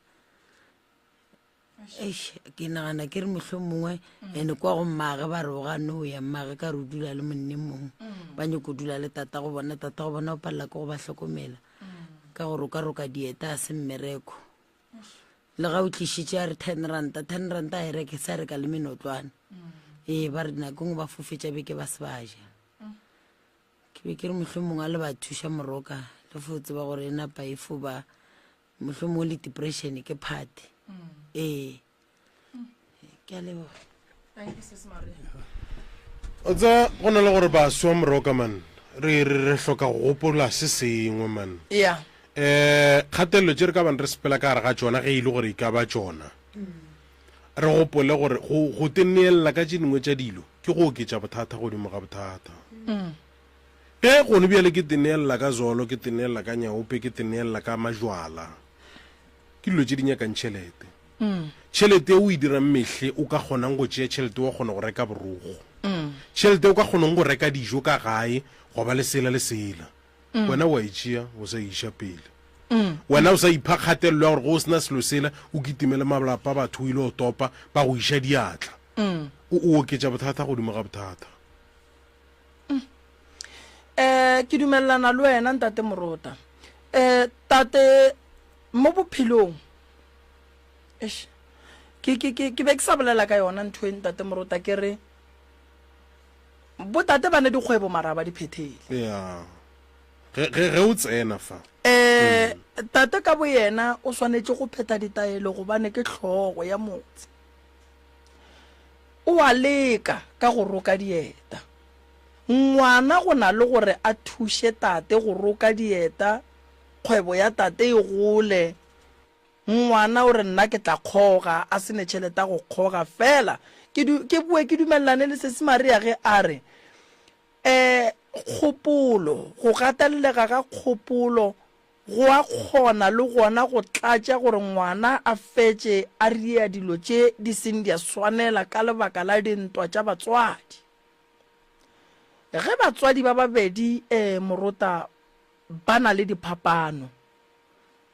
Eish, ke nagana ke re mohlho mongwe ene kwa go mmage ba re o gane o ya mmage ka re o dula le monne mongwe ba nyako dula le tata go bona tata go bona o palela ke go ba hlokomela ka go rokaroka dieta a se mmereko le ga o tlišitše a re ten ranta ten ranta a e reke sa reka le menotlwana ee ba re nako ngwe ba fofetša beke ba se ba ja ke be ke re mohlho mongwe a le ba thuša moroka le fo tseba gore e napa e fo ba mohlho mongwe le depression ke party ee ke a leboga O tseba go na le gore baswa moroka man re re re hloka go gopola se sengwe man ya eh kgatelelo tše re ka bang re sepela ka gare ga tšona ge e le gore e ka ba tšona re gopole gore go go teneelela ka tše dingwe tša dilo ke go oketša bothata godimo ga bothata ge gone bjale ke teneelela ka zolo ke teneelela ka nyaope ke teneelela ka majwala ke dilo tše di nyakang tšhelete tšhelete o e dirang mehle o ka kgonang go tšea tšhelete wa kgona go reka borogo tšhelete o ka kgonang go reka dijo ka gae go ba le sela le sela. Wena wa e tšea o sa e iša pele. Wena o sa ipha kgatelelo ya gore ge o se na selo sela o kitimele malapa a batho o ile o topa ba go iša diatla. O o oketša bothata godimo ga bothata. Um ke dumelelana le wena ntate Morota. Um tate mo bophelong eish ke ke ke ke be ke sa bolela ka yona ntho e ntate Morota ke re botate ba ne dikgwebo mara ba di phethele. Ya. Ge ge ge o tsena fa. Um tate ka boyena o swanetše go phetha ditaelo gobane ke hlogo ya motse. O a leka ka go roka dieta. Ngwana go na le gore a thuše tate go roka dieta, kgwebo ya tate e gole, ngwana o re nna ke tla kgoga, a se ne tšhelete ya go kgoga. Fela ke du, ke boe ke dumelelane le Sesi Maria ge a re, um kgopolo, go gatellega ga kgopolo Go a kgona le gona go tlatša gore ngwana a fetše a ria dilo tše di seng di a swanela ka lebaka la dintwa tša batswadi. Ge batswadi ba babedi morota ba na le diphapano,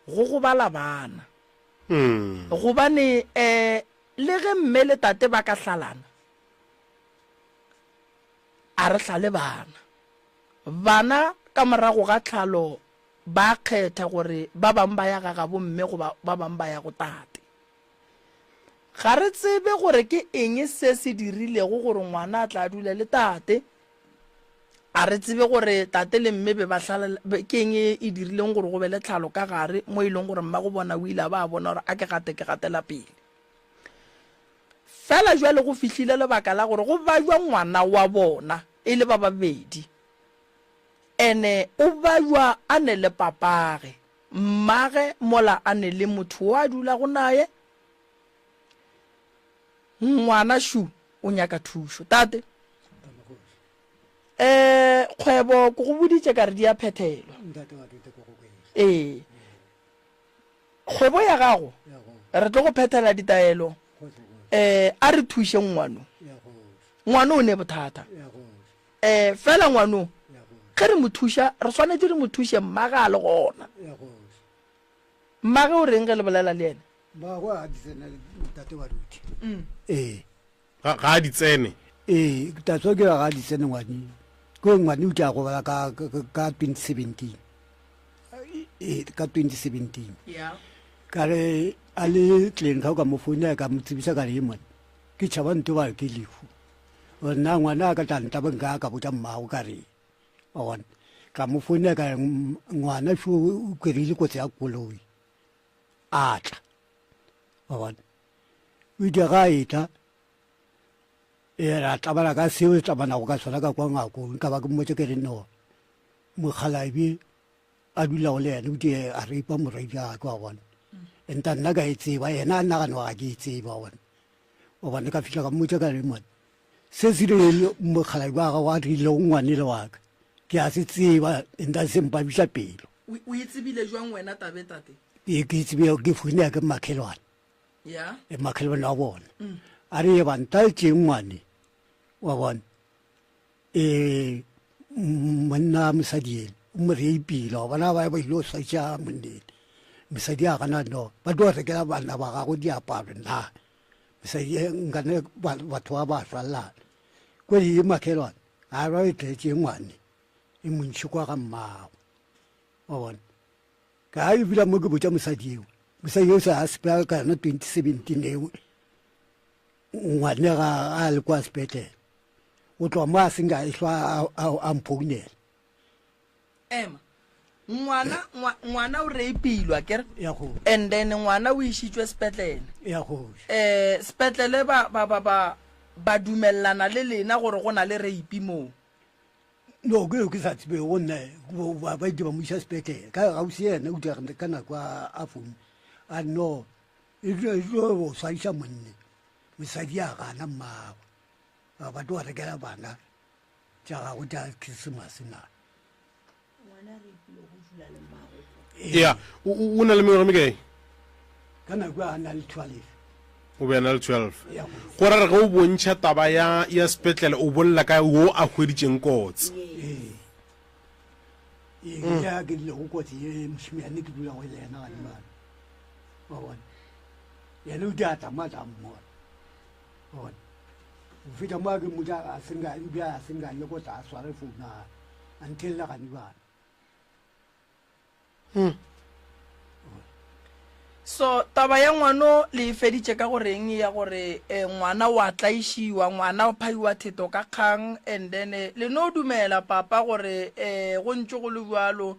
go gobala bana. Gobane le ge mme le tate ba ka hlalana, a re hlale bana. Bana ka morago ga tlhalo ba kgetha gore ba bang ba ya ga gabo mme goba ba bang ba ya go tate. Ga re tsebe gore ke eng se se dirilego gore ngwana a tla dule le tate. A re tsebe gore tate le mme be ba hlala, ke eng e e dirileng gore go be le tlhalo ka gare mo e leng gore mmago bona o ile a ba a bona gore a ke gate ke gatela pele. Fela bjale go fihlile lebaka la gore go bajwa ngwana wa bona e le ba babedi. Ene o bajwa a ne le papage, mmage mola a ne le motho wo a dulago naye. Ngwana šu o nyaka thušo. Tate, eh, kgwebo ke go boditše ka re di a phethelwa. Ee. Kgwebo ya gago, re tlo go phethela ditaelo. Eh, a re thuše ngwano. Ngwano o ne bothata. Eh, fela ngwano, ge re mo thuša, re swanetše re mo thuše mmaga a le gona. Mmage o reng ge le bolela le yena? Mmagwe a di tsene ntate wa duti. Ee. Ga ga a di tsene. Ee, that's why ke re ga a di tsene ngwane. Ke ngwane o tla gobala ka ka 2017. Ee, ka 2017. Yeah. Ka re a le tleng ka ka mo founela ka mo tsebisa ka re mone. Ke tšhaba nto ba ke lefu. Gore na ngwana a ka tla ntaba nka ka botša mmago ka re. Wa bona. Ka mo founela ka re ngwana šo o kry-ile kotsi ya koloi. A tla. Wa bona. O ile ga a etla e ra tlabana ka seo e tlabanago ka sona ka kwa ngakong ka ba ke mmotse ke re no mokgalabje a dulago le yena o tie a reipa morwedi wa ka wa bona enta nna ka e tseba yena a nagana ga ke e tseba wa bona wa bona ka fihla ka mmotsa ka re mone se se rile mokgalabje wa gago a rilego ngwanele wa ka ke a se tseba enta se mpabiša pelo O e tsebile jwang wena tabe tate? Ke e tsebile ke founela ke makhelwane ya e makhelwane wa bona mm. a re ba ntaetšeng ngwane wa bona um monna mosadi ene o mo reipile wa bona ba ba ile o swaitša monnene mosadi a gana no ba tlo rekela bana ba gago diaparo na mosadi e, nkane batho ba ba swalalana kwedi e makhelwane a ba e tletše ngwane e montšhi kwa ga mmago wa bona Ka e bula mo ke botša mosadi eo mosadi eo sa a sepela ka yona 2017 eo ngwane ga a le kwa sepetlele o tloga mo a seng a ehlwa a mphounela ema ngwana ngwana o reipilwa kere ya go and then ngwana o išitšwe sepetlele ya go eh sepetlele ba ba ba ba ba dumellana le lena gore go na le reipi moo No, ke ke sa tsebe go nna ba ba ile ba mo isa sepetlele ka gausi yena o dira ka nako a foune a no e tlo go swaiša monne mosadi a gana mmagwe ba ba tlo rekela bana tša gago tša Christmas na ya o na le mengwaga mekae ka nako a na le 12 o be a na le 12 go ra re ge o bontšha taba ya ya sepetlele o bolela ka wo a hweditšeng kotsi. Ee, ke ya ke dile go kotsi ye mošimane ke dula go le yena gane bana. Wa bona. Yena o di tla mo a tla mmona. Wa bona. Go feta mo a ke mmotsa a senga ebile a senga le ko tla a sware founu a a nthelela gane bana. Hmm. So taba ya ngwano le e feditše ka go reng ya gore eh, ngwana wa tlaišiwa, ngwana o phaiwa theto ka kgang and then eh, le no dumela papa gore eh, go ntše go le bjalo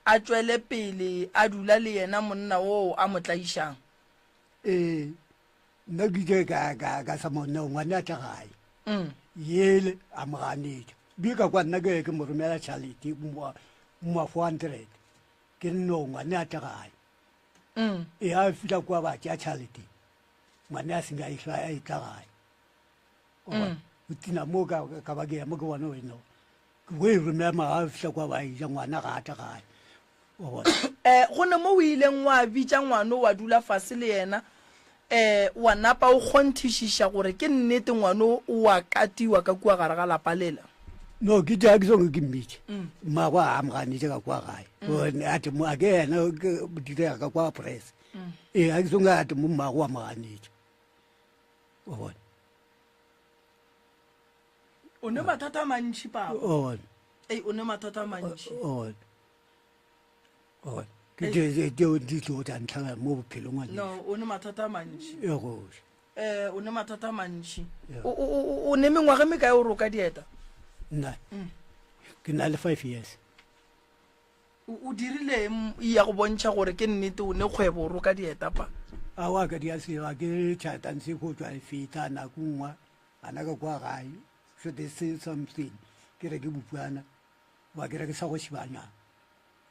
a tšwele pele a dula le yena monna oo a mo tlaišang? Ee, nna ke ile ka ka ka sa monna ngwana a tla gae. Mm. Yele a mo ganetša. Bile ka kwa nna ke ke mo romela tšhalete mo 400. Ke nno ngwane a tla gae. Mm. E a fihla kwa ba tšea tšhalete. Ngwane a senga e hlwa a e tla gae. Mm. O tina mo ka ka ba ke ya mo ke bona wena. Ke bo e romela ma a fihla kwa ba e ja ngwana ga a tla gae. Wa bona. Eh, go ne mo o ileng wa bitša ngwano wa dula fase le yena eh, wa napa o kgonthišiša gore ke nnete ngwano o a katiwa ka kua gare ga lapa lela? No, ke tša ke songo ke mmitše. Mmagwe a mo ganetše ka kwa gae. Mm. A te mo a ke yena ke direga ka kwa press. Mm. Ee, a ke songo a te mo mmagwe wa mo ganetše. O bona. O ne mathata a mantši papa. O bona. Ei, o ne mathata a mantši. O bona. O bona. Ke tše tšeo di tlo tla ntlhagela mo bophelong ngwanešu. No, o ne mathata a mantši. E gohle. Eh, o ne mathata a mantši. O, o, o, o ne mengwaga e mekae o roka dieta? Nna, ke na le five years. O, o dirile eng ya go bontšha gore ke nnete o ne kgwebo o roka dieta pa? Aowa, ka dia selo, ga ke tšhatang se go tšwa e feta nako nngwe, gana ka kwa gae, so they say something, ke re ke bopwana, goba ke re ke sa go šibanyana.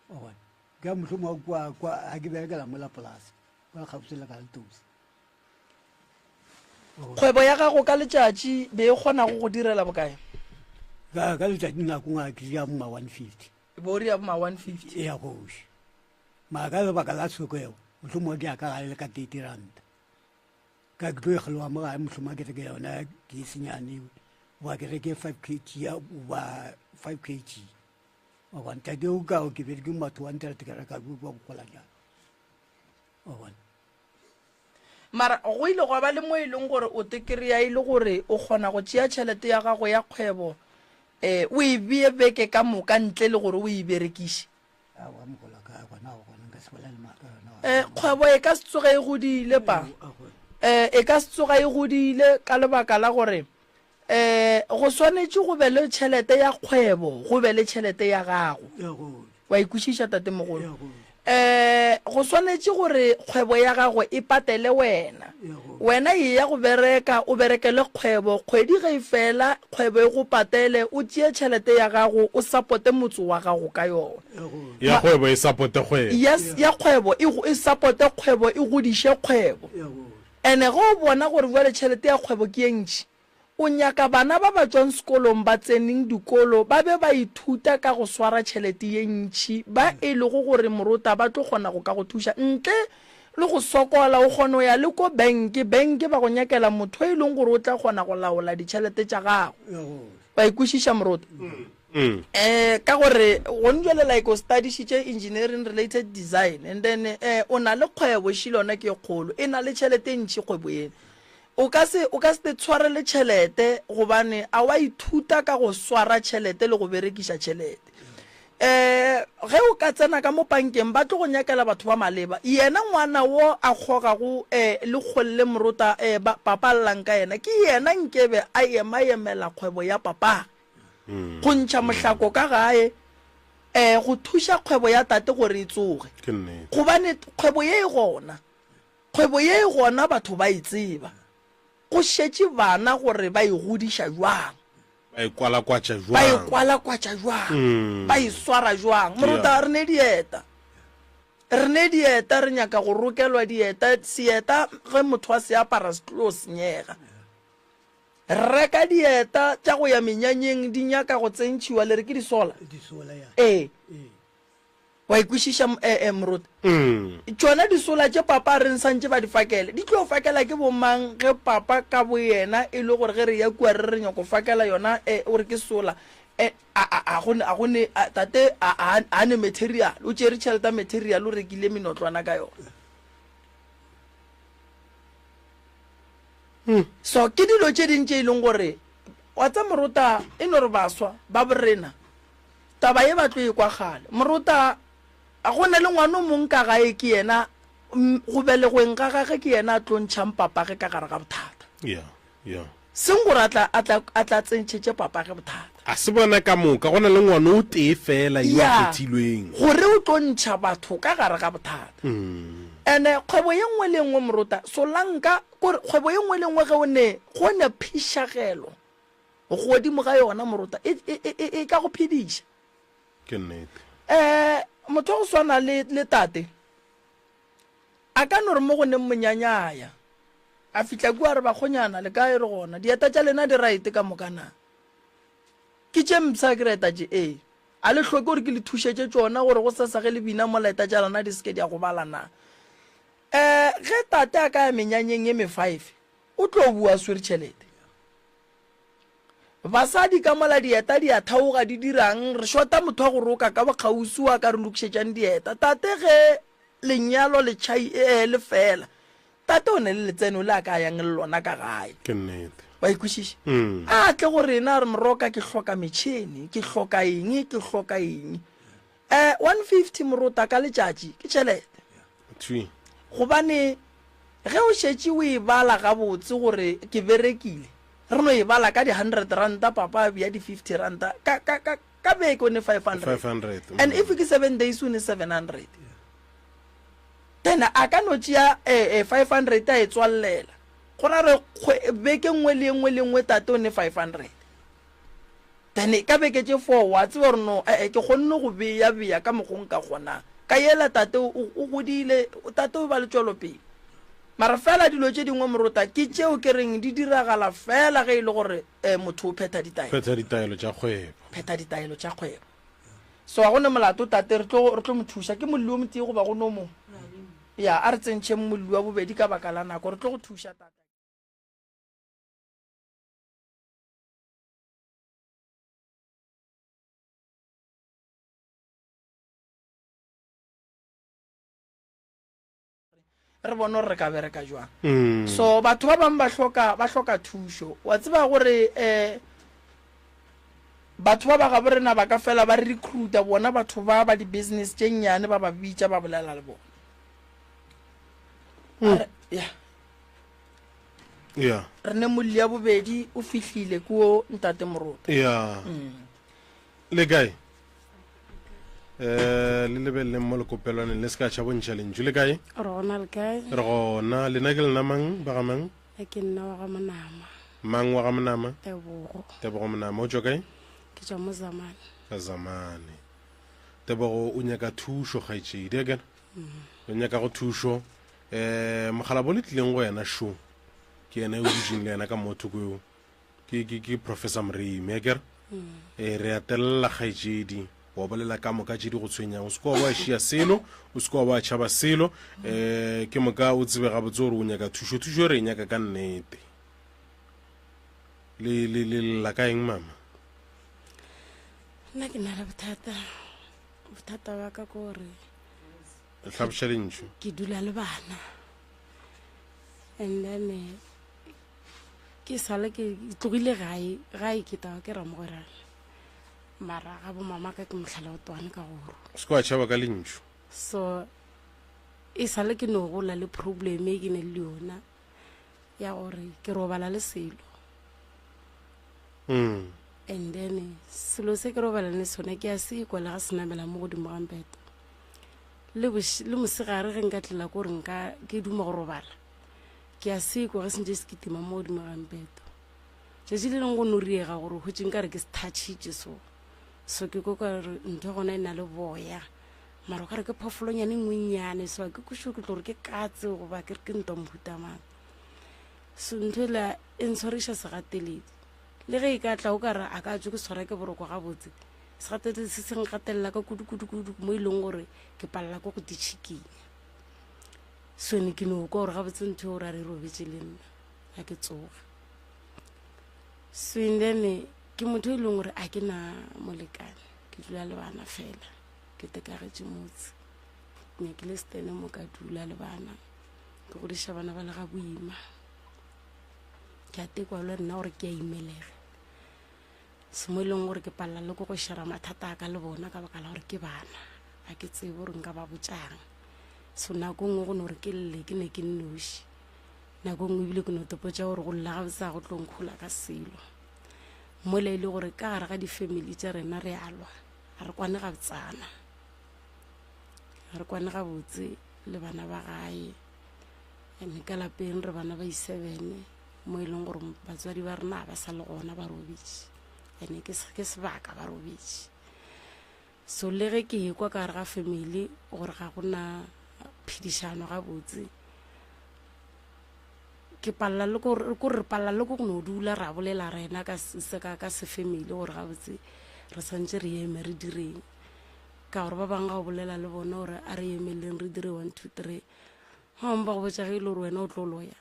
Wa bona? Ka mohlomongwe kwa, kwa, ga ke berekela mola polase, kwa kgauswi le Galtosi. Kgwebo ya gago ka letšatši be e kgona go go direla bokae? Ka, ka letšatši nako nngwe ke ja ma 150. E bo o ria ma 150? Eya kgoši. Mara ka lebaka la tshokego, mohlomongwe ke ya ka gae le ka 30 ranta. Ka ke tlo e kgeloga mo gae mohlomongwe ke reke yona ke senyane goba ke reke 5 kg ya goba 5 kg. Wa bona, tate o ka ke bereke ma 200 ke reka ke kwa go golanyana. Wa bona. Mara go ile gwa ba le mo e leng gore o te kry-a e le gore o kgona go tšea tšhelete ya gago ya kgwebo um o e bee beke ka moka ntle le gore o e berekiše. Um kgwebo e ka se tsoge e godile pa. Um e ka se tsoga e godile ka lebaka la gore um go swanetše go be le tšhelete ya kgwebo, go be le tšhelete ya gago. Wa e kwešiša tatemogolo? Um go swanetše gore kgwebo ya gago e patele wena. Wena eya go bereka, o berekele kgwebo, kgwedi ge e fela kgwebo e go patele, o tšee tšhelete ya gago o sapote motse wa gago ka yona. Ya kgwebo e sapote kgwebo. Yes, ya kgwebo e, e sapote kgwebo, e godiše kgwebo. Ene ge o bona gore bjale tšhelete ya kgwebo ke ye ntši, O nyaka bana ba ba tšwang sekolong ba tseneng dikolo ba be ba ithuta ka go swara tšhelete ye ntši ba e lego gore morota ba tlo kgona go ka go thuša ntle le go sokola. O kgona go ya le ko benke, benke ba go nyakela motho e leng gore o tla kgona go laola ditšhelete tša gago. Wa e kwešiša morota? Um ka gore gone jwale like o studišitše engineering related design and then um o na le kgwebo šile yona ke e kgolo e na le tšhelete e ntši kgwebo ena. O ka se, o ka se te tshwarele tšhelete gobane a wa ithuta ka go swara tšhelete le go berekiša tšhelete. Um ge o ka tsena ka mo pankeng ba tlo go nyakela batho ba maleba. Yena ngwana wo a kgogago um le kgolle morota um ba, papa a llang ka yena, ke yena nkebe a ema-emela kgwebo ya papage. Go ntšha mohlako ka gae um go thuša kgwebo ya tate gore e tsoge. Gobane kgwebo ye e gona. Kgwebo ye e gona batho ba e tseba. Go šetše bana gore ba e godiša bjang. Ba e kwalakwatša bjang. Ba e kwalakwatša bjang. Ba e swara bjang. Moruta, re ne dieta. Re ne dieta, re nyaka go rokelwa dieta. Seeta ge motho a se apara se tlo senyega. Reka dieta tša go ya menyanyeng di nyaka go tsentšhiwa, le re ke disola? Ee. Wa e kwešiša, eh, eh, moruti? Tšona disola tše papa a reng santše ba di fakele, di tlo fakela ke bomang ge papa ka boyena e le gore ge re ya kua re re nyako fakela yona, eh, o re ke sola. Eh, a, a, a go ne, a go ne, a, tate a, a, a ne material, o tšere tšhelete ya material o rekile menotlwana ka yona. Hmm. So ke dilo tše ding tše e leng gore wa tsa morota e no re baswa ba borena taba ye ba tlo e kwa kgale. Morota go na le ngwana o mong ka gae ke yena go belegweng ga gage ke yena a tlo ntšhang papage ka gare ga bothata. Yeah, yeah. Seng gore a tla, a tla, a tla tsentšhetše papage bothata. A se bona ka moka, go na le ngwana o tee feela yo a Ya, kgethilweng. gore o tlo ntšha batho ka gare ga bothata. Ene kgwebo ye nngwe le ye nngwe morota, solanka, kore kgwebo ye nngwe le ye nngwe ge o ne, go ne phišagelo godimo ga yona morota, e, e, e, e, e ka go phediša. Ke nnete. Eh, motho wa go swana le, le tate, A ka no re mo go neng monyanya a ya, a fihla kua a re, Bakgonyana, le kae? Re gona. Dieta tša lena di raete ka moka na? Ke tše mpsha ke reta tše? Ee. A le hloke gore ke le thušetše tšona gore gosasa ge le bina mola eta tša lena di se ke di a gobala na? Um ge tate a ka ya menyanyeng ye mefaefe, o tlo boa a swere tšhelete. Basadi ka mola dieta di a thaoga di dirang? Re šota motho wa go roka ka bokgauswi wa ka re lokišetšang dieta. Tate ge lenyalo le tšhai ee le fela, tate o ne le letseno le a ka yang le lona ka gae. Ke nnete. Wa e kwešiša? A tle go rena a re moroka ke hloka metšhene, ke hloka eng, ke hloka eng. Eh, 150 morota ka letšatši ke tšhelete. Thwi. Gobane ge o šetše o e bala gabotse gore ke berekile, re no e bala ka di-hundred ranta, papa a bea di-fifty ranta, ka, ka, ka, ka beke o ne 500. 500. And if ke seven days o ne 700. Then a ka no tšea eh, eh, 500 a e tswallela. Go ra re beke nngwe le nngwe le nngwe tate o ne 500. Then ka beke tše four wa tseba gore no ee ke kgonne go beya beya ka mokgo nka kgonang. Ka yela tate o, o godile, tate o ba le tšwelopele. Mara fela dilo tše dingwe morota ke tšeo ke reng di diragala fela ge e le gore eh, motho o phetha ditaelo. Phetha ditaelo tša kgwebo. Phetha ditaelo tša kgwebo. So ga go ne molato tate re tlo re tlo mo thuša. Ke molli o motee goba go no mongwe? Ya, a re tsentšheng molli wa bobedi ka baka la nako. Re tlo go thuša tate. Re bone gore re ka bereka jwang. Mm. So batho ba bangwe ba hloka ba hloka thušo. Wa tseba gore eh batho ba ba gabo rena ba ka fela ba recruita bona batho ba ba di-business tše nnyane ba ba bitša ba bolela le bona. Mm. Yeah. Yeah. Re ne molli ya bobedi o fihlile kuo ntate Morota. Yeah. Mm. Le kae? Eh le lebeleleng mo lekopelwaneng le se ka tšha bontšha lentšu le kae? Re gona le kae? Re gona. Lena ke lena mang ba ga mang? E ke nna wa ga Monama. Mang wa ga Monama? Tebogo. Tebogo Monama o tšwa kae? Ke tšwa mo Zamane. Ka Zamane. Tebogo o nyaka thušo kgaetšedi akere? Mm. O nyaka go thušo eh mogalabo le tlileng go yena šo ke yena o dutšeng le yena ka mo thoko yo ke ke ke professor Moremi akere mm. eh re atelela kgaetšedi wa bolela ka moka tše di go tshwenyang o se kwa wa šia selo o se kwa wa tšhaba selo eh ke moka o tsebe gabotse gore o nyaka thušo thušo re e nyaka ka nnete le le le lla ka eng mama nna ke na le bothata bothata wa ka ke gore Hlaboša lentšu. Ke dula le bana. And then eh, ke sale ke tlogile gae, gae ke taba ke ramogwerana. Mara ga bo mama ka ke mohlala o twane ka goro. Se kwa tšhaba ka lentšu. So e sale ke no gola le problem e ke ne le yona ya gore ke robala le selo. Mm. And then selo se ke robala le sone ke a se kwa le ga se namela mo godimo ga mpete. Le boš, le mosegare ge nka tlela ko gore nka, ke duma go robala, ke a sekwa ge sentše se kitima mo godimo ga mpeto. Tšatši le lengwe go no riega gore o hwetše nka re ke se thatšhitše so. So ke kwa ka re ntho ya gona e na le boya, mara o ka re ke phofolonyane e nngwe nnyane, so ga ke kwešiše gore ke tlo re ke katse goba ke re ke ntwa mohuta mang. So ntho ela e ntshwariša segateledi. Le ge e ka tla o ka re a ka tšwe ke tshwara ke boroko gabotse, Segateledi se se nkgatelela ka kudu-kudu-kudu mo e leng gore ke palela ko go ditšhikinya. So ne ke no kwa gore gabotse ntho eo ra re robetše le nna ga ke tsoga. So and then. Ke motho e leng gore a ke na molekane, ke dula le bana fela, ke tekagetše motse. Ke nyakile setene mo ka dula le bana, ke godiša bana ba le ga boima. Ke a tekwa le nna gore ke a imelega. Se mo e leng gore ke palela le ko go shera mathata a ka le bona ka baka la gore ke bana. Ga ke tsebe gore nka ba botšang. So nako nngwe go no re ke lle ke ne ke nnoši. Nako nngwe ebile ke no topotša gore go lla gabotse ga go tlo nkhola ka selo. Mola e le gore ka gare ga di-family tša rena re a lwa, ga re kwane gabotsana. Ga re kwane gabotse le bana ba gae. And ka lapeng re bana ba i-seven mo e leng gore batswadi ba rena ga ba sa le gona ba robetše. And ke sebaka ba robetše. So le ge ke ekwa ka gare ga family gore ga gona phedišano gabotse, ke palela le ko re palela le ko go no dula ra bolela rena ka ka ka sefamily gore gabotse re santse re eme re direng. Ka gore ba bangwe ga o bolela le bona gore a re emeleng re dire 1 2 3, ba bangwe ba go botša ge e le gore wena o tlo loya,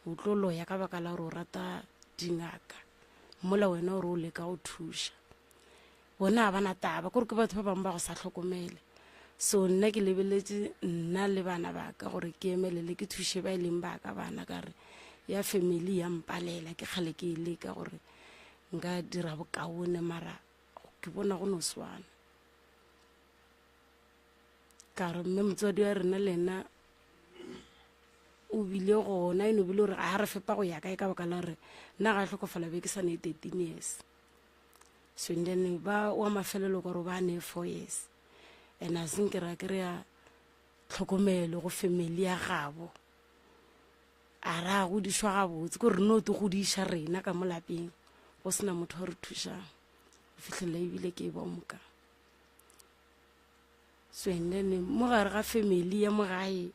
o tlo loya ka baka la gore o rata dingaka, mola wena o re o leka go thuša. Bona ga ba na taba, kore ke batho ba bangwe ba go sa hlokomele. So nna ke lebeletše nna le bana ba ka gore ke emelele ke thuše ba e leng ba ka bana, ka re ya family ya mpalela, ke kgale ke e leka gore nka dira bokaone, mara ke bona go no swana. Ka re mme motswadi wa rena le ena o bile gona, e no bile gore a re fepa go ya kae, ka baka la gore nna ga a hlokofala be ke sa ne 13 years. So and then ba wa mafelelo ka gore ba ne 4 years, and a senke ra kry-a tlhokomelo go family ya gabo, a ra godišwa gabotse, ko re no te godiša rena ka mo lapeng go sena motho wa re thušang go fitlhelela ebile ke e ba moka. So and then mo gare ga family ya mo gae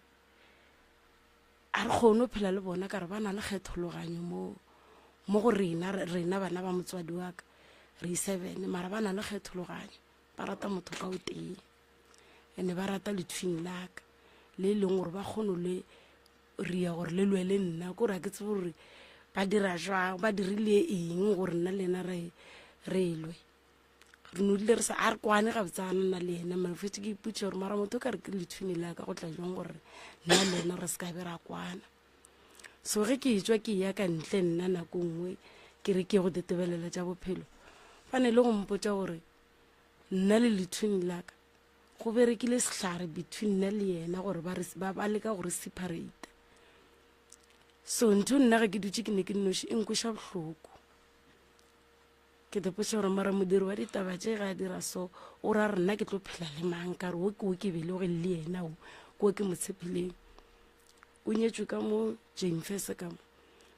a re kgone go phela le bona ka re ba na le kgethologanyo mo mo go rena, rena bana ba motswadi wa ka re seven, mara ba na le kgethologanyo, ba rata motho ka o tee, ene ba rata lethwing la ka le e leng gore ba kgone le ria gore le lwe le nna, kore ga ke tsebe gore ba dira jwang, ba dirile eng gore nna le ena re re lwe. Re no dule re sa a re kwane gabotsana nna le ena, mara fetse ke ipotša gore mara motho o ka re ke lethwini la ka go tla jwang gore nna le ena re se ka be ra kwana. So ge ke etšwa ke ya ka ntle nna nako nngwe ke re ke go tetebelela tša bophelo, ba ne le go mpotša gore nna le lethwini la ka go berekile sehlare between nna le yena gore ba ba, ba leka go re separate. So ntho nna ge ke dutše ke ne ke nnoši e nkweša bohloko. Ke tepotše gore mara modiri wa ditaba tše ga a dira so, o ra re nna ke tlo phela le mang, ka re wo ke wo ke belege le yena wo, ke wo ke mo tshepileng. O nyetšwe ka mo Jane Fese ka mo.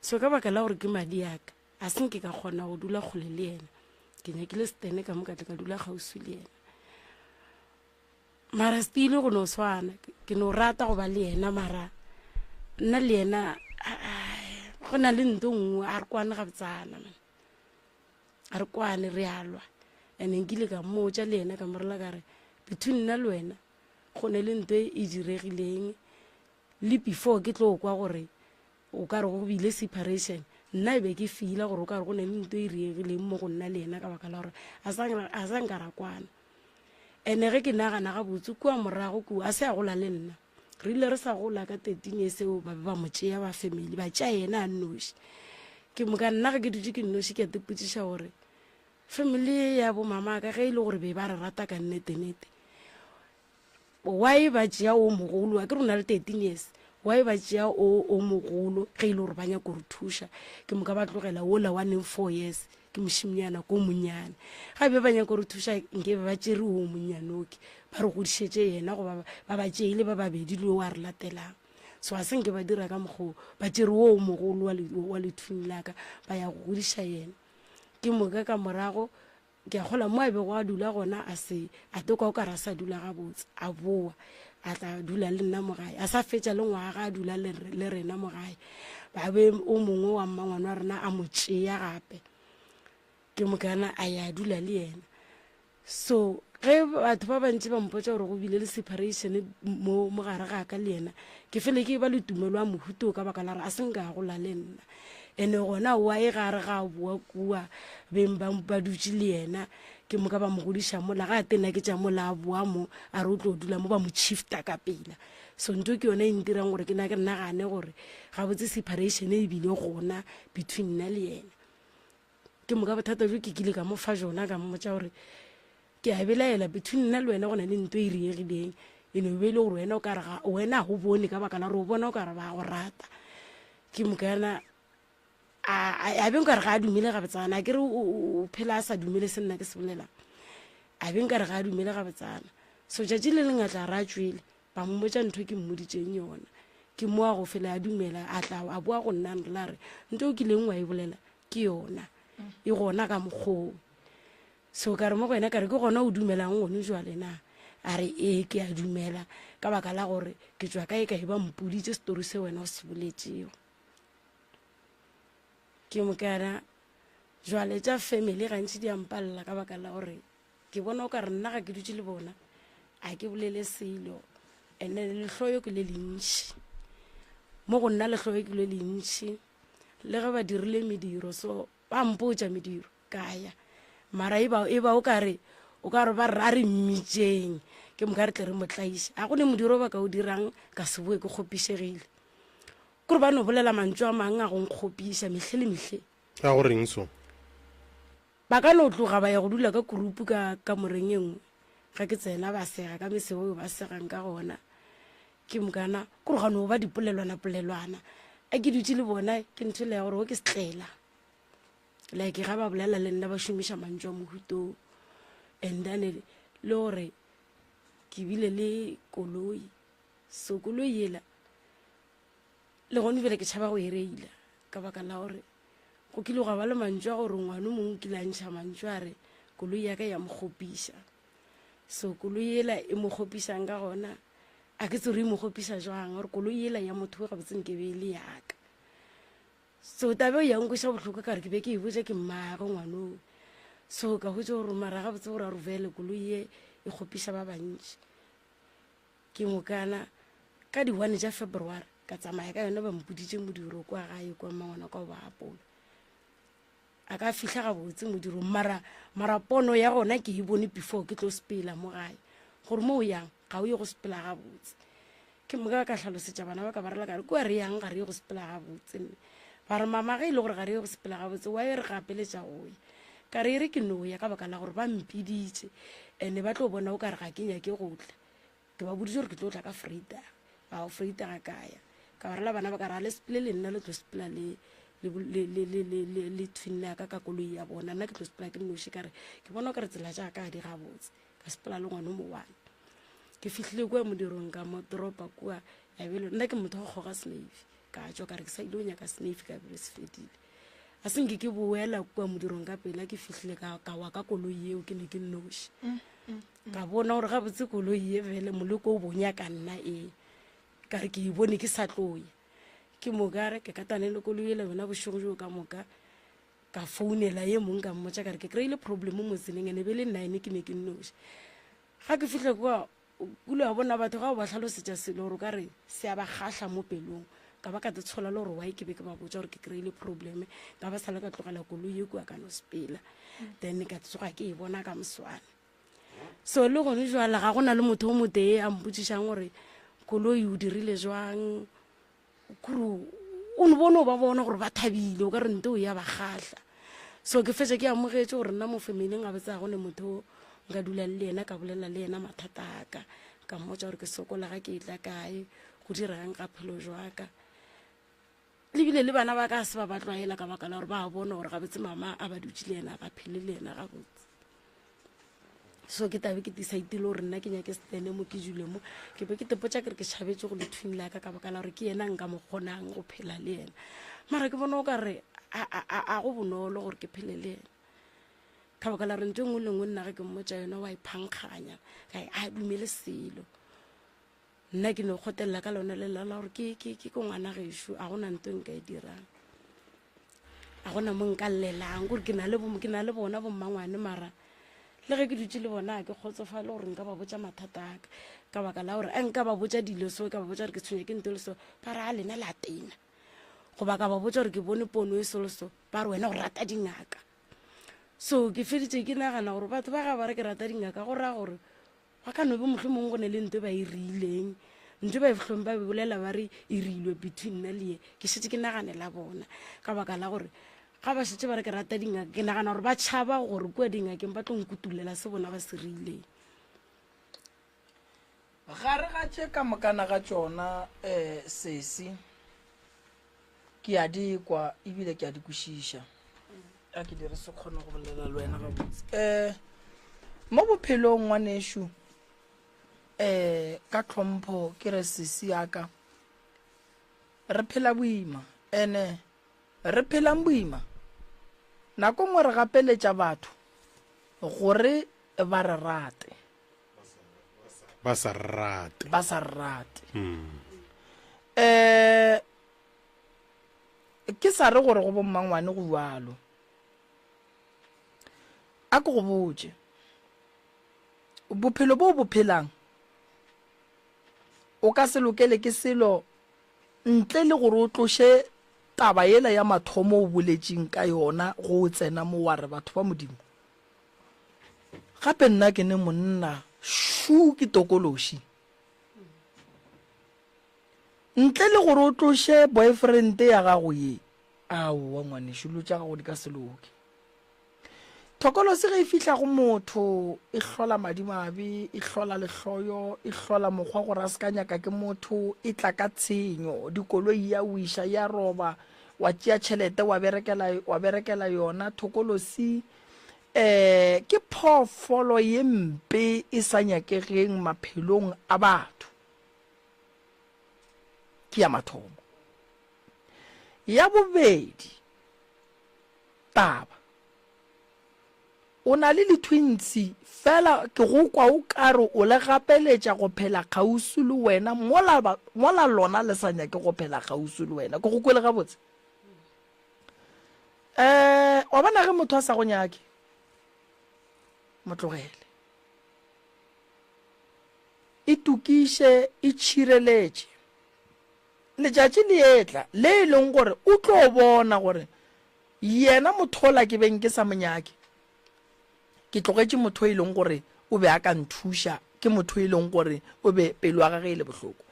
So ka baka la gore ke madi a ka, a se nke ka kgona go dula kgole le yena. Ke nyakile setene ka mo ka tle ka dula kgauswi le yena. Mara stile go no swana, ke no rata go ba le yena, mara nna le yena go na le nto nngwe a re kwane gabotsana man. A re kwane re a lwa. And nkile ka mmotša le yena ka morela ka re between nna le wena go ne le nto e diregileng le before ke tlo kwa gore o ka re go bile separation, nna e be ke feela gore o ka re go ne le nto e diregileng mo go nna le yena ka baka la gore a sa nka ra kwana. And-e ge ke nagana gabotse kua morago kua a se a gola le nna, re ile re sa gola ka 13 years eo ba be ba mo tšea ba family ba tšea yena a nnoši. Ke moka nna ge ke dutše ke nnoši ke a tepotšiša gore family ya bo mama ka ge e le gore be ba re rata ka nnete-nnete, why ba tšea o mogolo, a ke re o na le 13 years, why ba tšea o o mogolo ge e le gore ba nyaka go re thuša, ke moka ba tlogela wola wa neng 4 years ke mošimnyana ko monnyane. Ga be ba nyaka go re thuša nke be ba tšere o monnyane oke ba re godišetše yena, goba ba ba tšeile ba babedi le o a re latelang. So a se nke ba dira ka mokgwa o, ba tšere o mogolo wa lethung la ka ba ya go godiša yena. Ke moka ka morago ke a kgola mo a bego a dula gona a se a tokwa o ka re a sa dula gabotse, a boa a tla dula le nna mo gae, a sa fetša le ngwaga a dula le rena mo gae, ba be o mongwe wa mmangwane wa rena a mo tšea gape, ke mokana a ya dula le yena. So ge batho ba bantši ba mpotša gore go bile le separation mo mo gare ga ka le yena, ke fele ke ba le tumelo ya mohuto ka baka la gore a se nka gola le nna. Ene gona wa e gare ga a boa kua beng ba ba dutše le yena ke moka ba mo godiša mola ga a tena ke tša mola a boa mo a re o tlo dula mo ba mo shifta ka pela. So nto ke yona e ntirang gore ke na ke nagane gore gabotse separation e bile gona between nna le yena. Ke moka bothata bjo ke kile ka mo fa jona ka mmotša gore ke a belaela between nna le wena go na le nto e riegileng e no be e le gore wena o ka re ga wena ga o bone ka baka la gore o bona o ka re ba go rata. Ke moka yana a be nkare ga a dumele gabotsana a kere o phela a sa dumele se nna ke se bolelang a be nkare ga a dumele gabotsana. So tšatši le leng a tla re a tšwele ba mmotša ntho ke mmoditšeng yona ke mo a go fela a dumela a tla a boa go nna la re nto o kileng wa e bolela ke yona e gona ka mokgoo. So ka re mo go yena ka re ke gona o dumelang gone jwale na? A re ee ke a dumela ka baka la gore ke tšwa kae kae ba mpoditše setori se wena o se boletšego. Ke mokana jwale tša family gantši di a mpalela ka baka la gore ke bona o ka re nna ga ke dutše le bona a ke bolele selo ene lehloyo ke le lentši mo go nna lehloyo ke le lentši le ge ba dirile mediro so ba mpotša mediro ka ya mara e ba e ba o ka re o ka re ba re a re mmitšeng ke moka re tle re mo tlaiše a go ne modiro ba ka o dirang ka se boe ke kgopišegile kore ba no bolela mantšu a mang a go nkgopiša mehle le mehle. A go reng so? Ba ka no tloga ba ya go dula ka kurupu ka kamoreng e nngwe. Ge ke tsena ba sega ka mesebo eo ba segang ka gona. Ke mokana kore ga no ba dipolelwana-polelwana. A ke dutše le bona ke ntho le ya gore o ke setlela. Like ga ba bolela le nna ba šomiša mantšu a mohutong. And then le gore ke bile le koloi. So koloi yela le gone bjale ke tšhaba go e reila ka baka la gore go kile gwa ba le mantšu a gore ngwana o mongwe o kile a ntšha mantšu a re koloi ya ka ya mo kgopiša. So koloi ela e mo kgopišang ka gona a ke tsere e mo kgopiša jwang gore koloi ela ya motho o gabotse nke be e le yaka. So tabe ya nkweša bohloko ka gore ke be ke e botša ke mmagwe ngwanoo. So ka hwetša gore mara gabotse gore a ruvele koloi ye e kgopiša ba bantši. Ke mokana ka di one tša February ka tsamaya ka yona ba mpoditše modiro kwa gae kwa mmangwana kwa Baapolo. A ka fihla gabotse modirong mara mara pono ya gona ke e bone before ke tlo sepela mo gae gore mo o yang ga o ye go sepela gabotse. Ke moka ka hlalosetša bana ba ka ba rela ka re kua re yang ga re ye go sepela gabotse mme. Ba re mama ge e le gore ga re ye go sepela gabotse why re gapeletša go ya. Ka re e re ke no ya ka baka la gore ba mpiditše ene ba tlo bona o ka re ga ke nyake go tla. Ke ba boditše gore ke tlo tla ka Vrydag. Ba go Vrydag ka ya. Ka ba rela bana ba ka re a le sepele le nna le tlo sepela le le le le le le le le twin ya ka ka koloi ya bona nna ke tlo sepela ke nnoši ka re ke bona o ka re tsela tša ka di gabotse ka sepela le ngwana o mowane ke fihlile kua modirong ka mo toropa kua ya bele nna ke motho wa go kgoga snave ka tšwa ka re ke sa ile o nyaka snave ka bele se fedile a se nke ke boela kua modirong ka pela ke fihlile ka ka wa ka koloi eo ke ne ke nnoši mm, mm, mm. ka bona gore gabotse koloi ye fele moleko o bonya ka nna ee ka re ke e bone ke sa tloya ke moka re ke katane le koloi ele yona bošego jo ka moka ka founela ye mong ka mmotša ka re ke kry-ile problem mo tseleng ene be le nine ke ne ke nnoši ga ke fitlhe kwa kule wa bona batho ga o ba hlalosetša selo gore o ka re se a ba kgahla mo pelong ka ba ka te tshola le gore why ke be ke ba botša gore ke kry-ile problem ka ba sale ka tlogela koloi ye kua ka no sepela then ka tsoga ke e bona ka moswane so le gone jwale ga go na le motho o motee a mpotsišang gore koloi o dirile jwang kore o no bone o ba bona gore ba thabile o ka re nte o ya ba kgahla so ke fetša ke amogetše gore nna mo familing ga botse ga go ne motho o nka dulang le yena ka bolela le yena mathata a ka ka mmotša gore ke sokola ga ke etla kae go diregang ka phelo jwaka lebile le bana ba ka se ba ba tlwaela ka baka la gore ba bona gore gabotse mama a ba dutše le yena ba phele le yena gabotse so ke tabe ke decide-ile gore nna ke nyake stene mo ke dule mo ke be ke tepotša kere ke tšhabetše go lethwing la ka ka baka la gore ke yena nka mo kgonang go phela le yena mara ke bona o ka re a go bonolo gore ke phele le yena ka baka la gore ntho e nngwe le nngwe nna ge ke mmotša yona wa iphankganya ka a dumele selo Nna ke no kgotelela ka lona lela la gore ke ke ke ngwana gešo, a gona nto nka e dirang. A gona mo nka llelang gore ke na le ke na le bona bommangwane mara le ge ke dutše le bona a ke kgotsofale gore nka ba botša mathata a ka ka baka la gore a nka ba botša dilo so ka ba botša gore ke tshwenya ke nto le so ba re a lena la tena. Goba ka ba botša gore ke bone pono e so le so, ba re wena o rata dingaka. So ke feditše ke nagana gore batho ba ga ba re ke rata dingaka go raya gore ba ka no be mohlomongwe go ne le nto ba e rileng, nto ba e hlong ba bolela ba re e rilwe between nna le ye. Ke šetše ke naganela bona ka baka la gore ga ba šetše ba re ke rata dingaka, ke nagana gore ba tšhaba gore kua dingakeng ba tlo nkutulela se bona ba se rileng. Gare ga tše ka mokana ga tšona, um sesi, ke a di kwa ebile ke a di kwešiša. A ke dire se kgone go bolela le wena gabotse. Um mo bophelong ngwanešu, um ka tlhompho ke re sesi ya ka, re phela boima ene re phelang boima nako nngwe re gapeletša batho gore ba re rate. Ba sa rate. Ba sa rate. Um ke sa re gore go bommangwane go bjalo. A ke go botše, bophelo bo o bo phelang o ka se lokele ke selo ntle le gore o tloše taba yela ya mathomo o boletšeng ka yona go o tsena mo wa re batho ba Modimo. Gape nna ke ne monna, šu ke tokološi. Ntle le gore o tloše boyfriend ya gago ye, aowa ngwanešu, dilo tša gago di ka se loke. Thokolosi ge e fihla go motho e hlola madimabe, e hlola lehloyo, e hlola mokgwa gore a se ka nyaka ke motho, e tla ka tshenyo, dikoloi ya wiša, ya roba, wa tšea tšhelete wa berekela, wa berekela yona. Thokolosi um ke phoofolo ye mpe e sa nyakegeng maphelong a batho. Ke ya mathomo. Ya bobedi, taba, o na le lithwintshi fela ke go kwa o ka re o le gapeletša go phela kgauswi le wena mola, mola lona le sa nyake go phela kgauswi le wena. Ke go kwele gabotse? Um wa bona ge motho a sa go nyake, mo tlogele. Itokiše, itšhireletše. Letšatši le etla le e leng gore o tlo bona gore yena motho ola ke beng ke sa mo nyake, ke tlogetše motho e leng gore o be a ka nthuša, ke motho e leng gore o be pelo ya gage e le bohloko.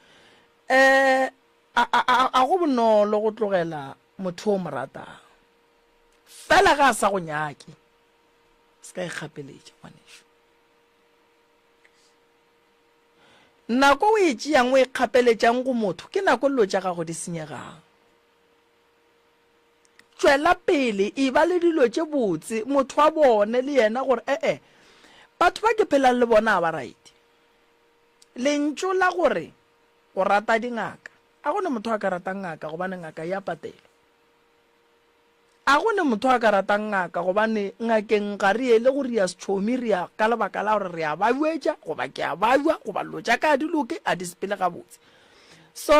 Um a, a, a, a go bonolo go tlogela motho o mo ratang. Fela ge a sa go nyake, se ka ikgapeletša, ngwanešu. Nako o e tšeang o ikgapeletšang go motho ke nako dilo tša gago di senyegang. Tšwela pele, eba le dilo tše botse, motho a bone le yena gore e-e, batho ba ke phelang le bona ga ba right. Lentšu la gore o rata dingaka, a go ne motho a ka ratang ngaka gobane ngaka e a patelwa. A go ne motho a ka ratang ngaka gobane ngakeng ga re ele go ria setšhomi, re ya ka lebaka la gore re a bajwetša goba ke a bajwa goba dilo tša ka a di loke, a di sepele gabotse. So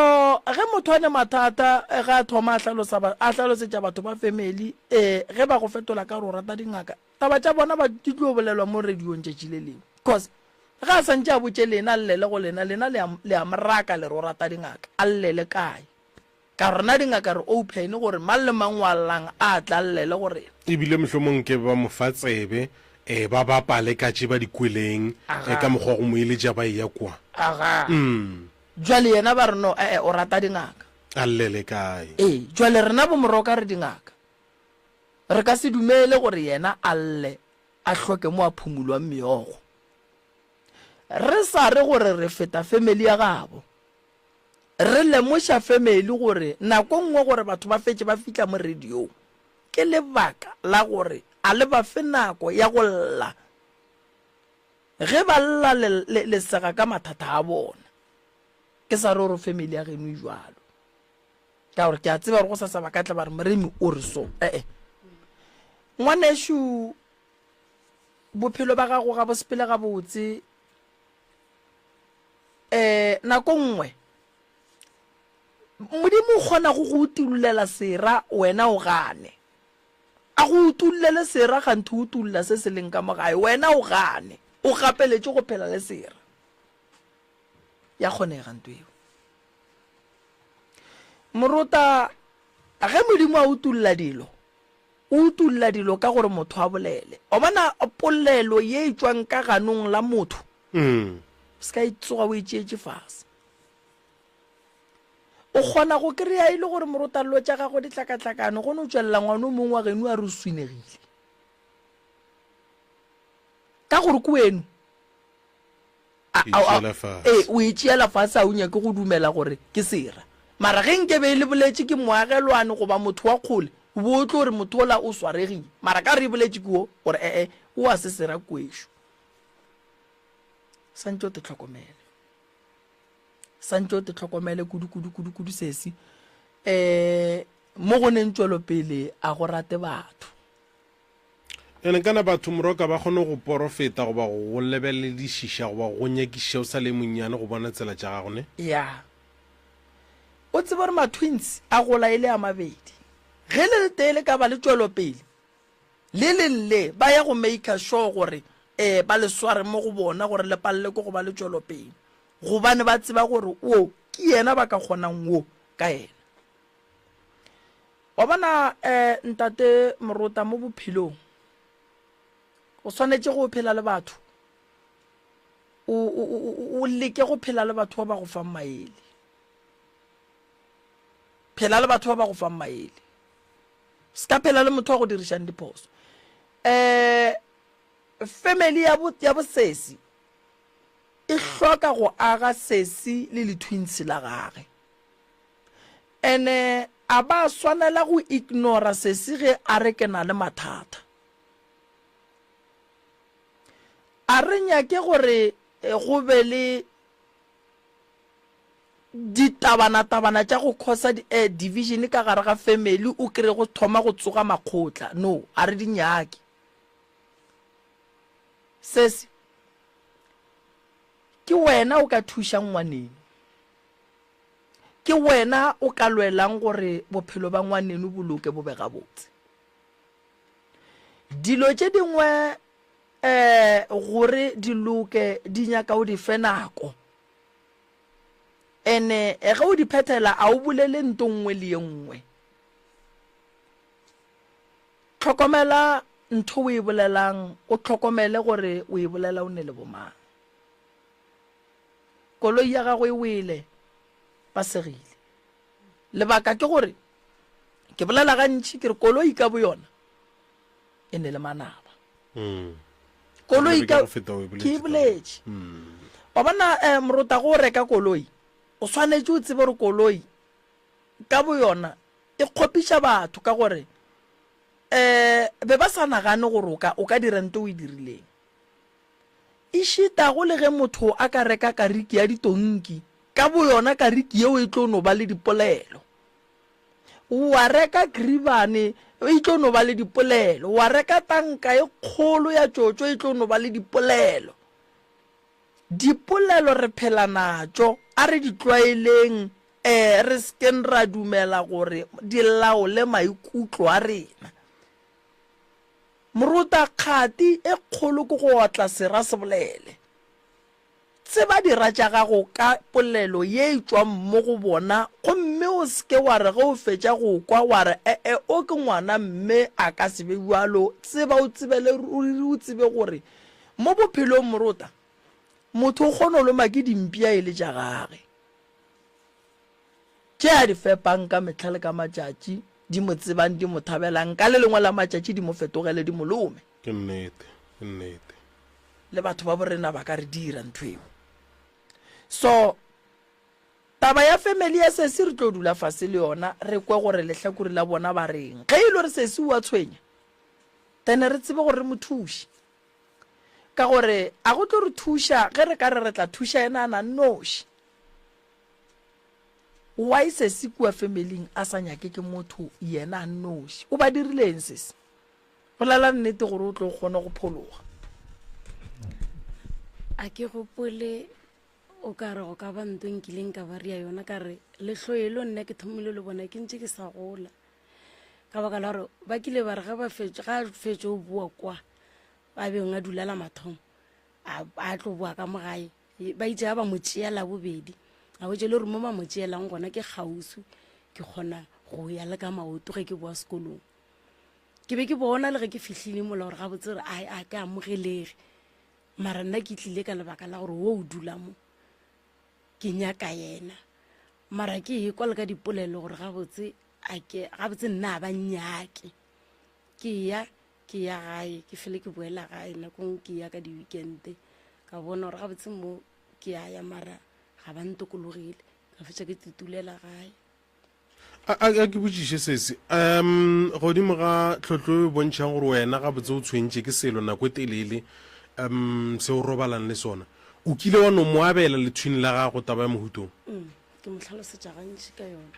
ge motho a ne mathata ge a thoma a hlalosa a hlalosetša batho ba family eh ge ba go fetola ka gore o rata dingaka, taba tša bona ba di tlo bolelwa mo radiong tšatši le lengwe. Cause ge a santše a botše lena a llele go lena, lena le a le a mo raka le re o rata dingaka, a llele kae? Ka rena dingaka re open gore mang le mang wa llang a tla llele go rena. Ebile mohlomong nke ba mo fa tsebe, eh, ba bapale ka tše ba di kweleng, eh, ka mokgwa wa go mo eletša ba eya kwa. Aga. Jwale yena ba re no, eh-eh, o rata dingaka. A llele kae? Ee, jwale rena bo Moroka re dingaka. Re ka se dumele gore yena a lle a hloke mo a phumulwang meokgo. Re sa re gore re feta family ya gabo. Re lemoša family gore nako nngwe gore batho ba fetše ba fihla mo radiong ke lebaka la gore a le ba fe nako ya go lla. Ge ba lla le, le, le sega ka mathata a bona. Ke sa re gore family ya geno e jwalo. Ka gore ke a tseba gore go sasa ba ka tla ba re Moremi o re so. Eh-eh. Ngwanešu, bophelo ba gago ga bo sepele gabotse. um nako nngwe Modimo o kgona go go utullela sera wena o gane. A go utullele sera kganthe o utulla se se leng ka mo gae wena o gane. O gapeletše go phela le sera. Ya kgonega nto eo. Morota. Ge Modimo a utolla dilo, o utolla dilo ka gore motho a bolele. Wa bona polelo ye e tšwang ka ganong la motho, Mm. se ka e tsoga o e tšeetše fase. O kgona go kry-a e le gore morotallo tša gagwe di hlakahlakane, go no tšwelela ngwana o mongwe wa geno a re o swinegile. Ka gore ke weno. Ee, o e tšeela fase, a o nyake go dumela gore ke sera. Mara ge nke be e le boletše ke moagelwane goba motho wa kgole, o bo o tlo re motho ola o swaregile. Mara ka re e boletše ke wo, gore ee, o a se sera kwešo. Santše o te hlokomele. Santše o te hlokomele kudu, kudu, kudu, kudu sesi. Um mo go neng tšwelopele a go rate batho. Ene kana batho moroka ba kgone go porofeta goba go go lebeledišiša goba go go nyakišiša o sa le monnyane go bona tsela tša gago ne? Ya. O tsebe gore ma-twins a gola e le a mabedi. Ge le letee le ka ba le tšwelopele, le leng le ba ya go maker sure gore um ba le sware mo go bona gore le palele ke go ba le tšwelopele. Gobane ba tseba gore wo ke yena ba ka kgonang wo ka yena. Wa bona, eh, Ntate Morota, mo bophelong, o swanetše go phela le batho, o, o, o, o leke go phela le batho ba ba go fang maele. Phela le batho ba ba go fang maele. Se ka phela le motho wa go dirišang diphoso. Eh, family ya bo, ya bosesi e hloka go aga sesi le letwins la gage. Ene a ba swanela go ignora sesi ge a re ke na le mathata. A re nyake gore go be le ditabanatabana tša go causa di eh, division ka gare ga family o kry go thoma go tsoga makgotla. No, a re di nyake. Sesi, ke wena o ka thušang ngwaneno. Ke wena o ka lwelang gore bophelo ba ngwaneno bo loke bo be gabotse. Dilo tše dingwe um gore di loke di nyaka o di fe nako. Ene ge o di phethela a o bolele nto nngwe le ye nngwe. Hlokomela ntho o e bolelang, o hlokomele gore o e bolela o ne le bomang. Koloi ya gago e wele, ba segile. Lebaka ke gore, ke bolela gantši ke re koloi ka boyona e ne le manaba. Mm. Koloi ka ke e boletše. Mm. Wa bona eh, morota go reka koloi, o swanetše o tsebe gore koloi ka boyona e kgopiša batho ka gore eh be ba sa nagane gore o ka o ka dira nto o e dirileng. Ešitago le ge motho a ka reka kariki ya ditonki, ka boyona kariki yeo e tlo no ba le dipolelo. Wa reka kribane, e tlo no ba le dipolelo. Wa reka tanka e kgolo ya tšotšo, e tlo no ba le dipolelo. Dipolelo re phela natšo, a re di tlwaeleng, ee, re se keng ra dumela gore di laole maikutlo a rena. Moruta, kgati e kgolo ke go otla sera se bolele. Tseba dira tša gago ka polelo ye e tšwang mo go bona gomme o se ke wa re ge o fetša go kwa wa re e-e o ke ngwana mme a ka se be bjalo. Tseba o tsebele ruri o tsebe gore mo bophelong moruta, motho o kgona go loma ke dimpša e le tša gage. Tše a di fepang ka mehla le ka matšatši, di mo tsebang, di mo thabelang, ka le lengwe la matšatši di mo fetogele, di mo lome. Ke nnete, ke nnete. Le batho ba borena ba ka re dira ntho eo. So, taba ya family ya sesi re tlo dula fase le yona, re kwe gore lehlakore la bona ba reng. Ge e le gore sesi o a tshwenya, then re tsebe gore re mo thuše. Ka gore a go tlo re thuša ge re ka re re tla thuša yena a na nnoši. Why sesi kua family-ing a sa nyake ke motho yena a nnoši? O ba dirile eng sesi? Bolela nnete gore o tlo kgone go phologa. A ke gopole o ka re go ka ba nto nkileng ka ba ria yona ka re lehloyo lo nna ke thomile le bona ke ntse ke sa gola ka baka la gore ba kile ba re ge ba fetše ga a fetše o boa kwa ba beng a dula la mathomo a tlo boa ka mo gae Ba itše ga ba mo tšea la bobedi, a hwetša e le gore mo ba mo tšeelang gona ke kgauswi, ke kgona go ya le ka maoto ge ke boa sekolong. Ke be ke bona le ge ke fihlile mola gore gabotse gore a ke amogelege, mara nna ke tlile ka lebaka la gore wo o dula mo ke nyaka yena. Mara ke ekwa le ka dipolelo gore gabotse a ke gabotse nna a ba nnyake. Ke ya ke ya gae ke fele ke boela gae nako nngwe ke ya ka di-weekend ka bona gore gabotse mo ke ya ya mara ga ba ntokologile ka fetša ke tutulela gae. A a ke botšiše sesi um godimo ga tlhotlo e bontšhang gore wena gabotse o tshwentše ke selo nako e telele um se o robalang le sona o kile wa no mo abela lethwini la gago taba ya mohutong? Mm, ke mo hlalosetša gantši ka yona.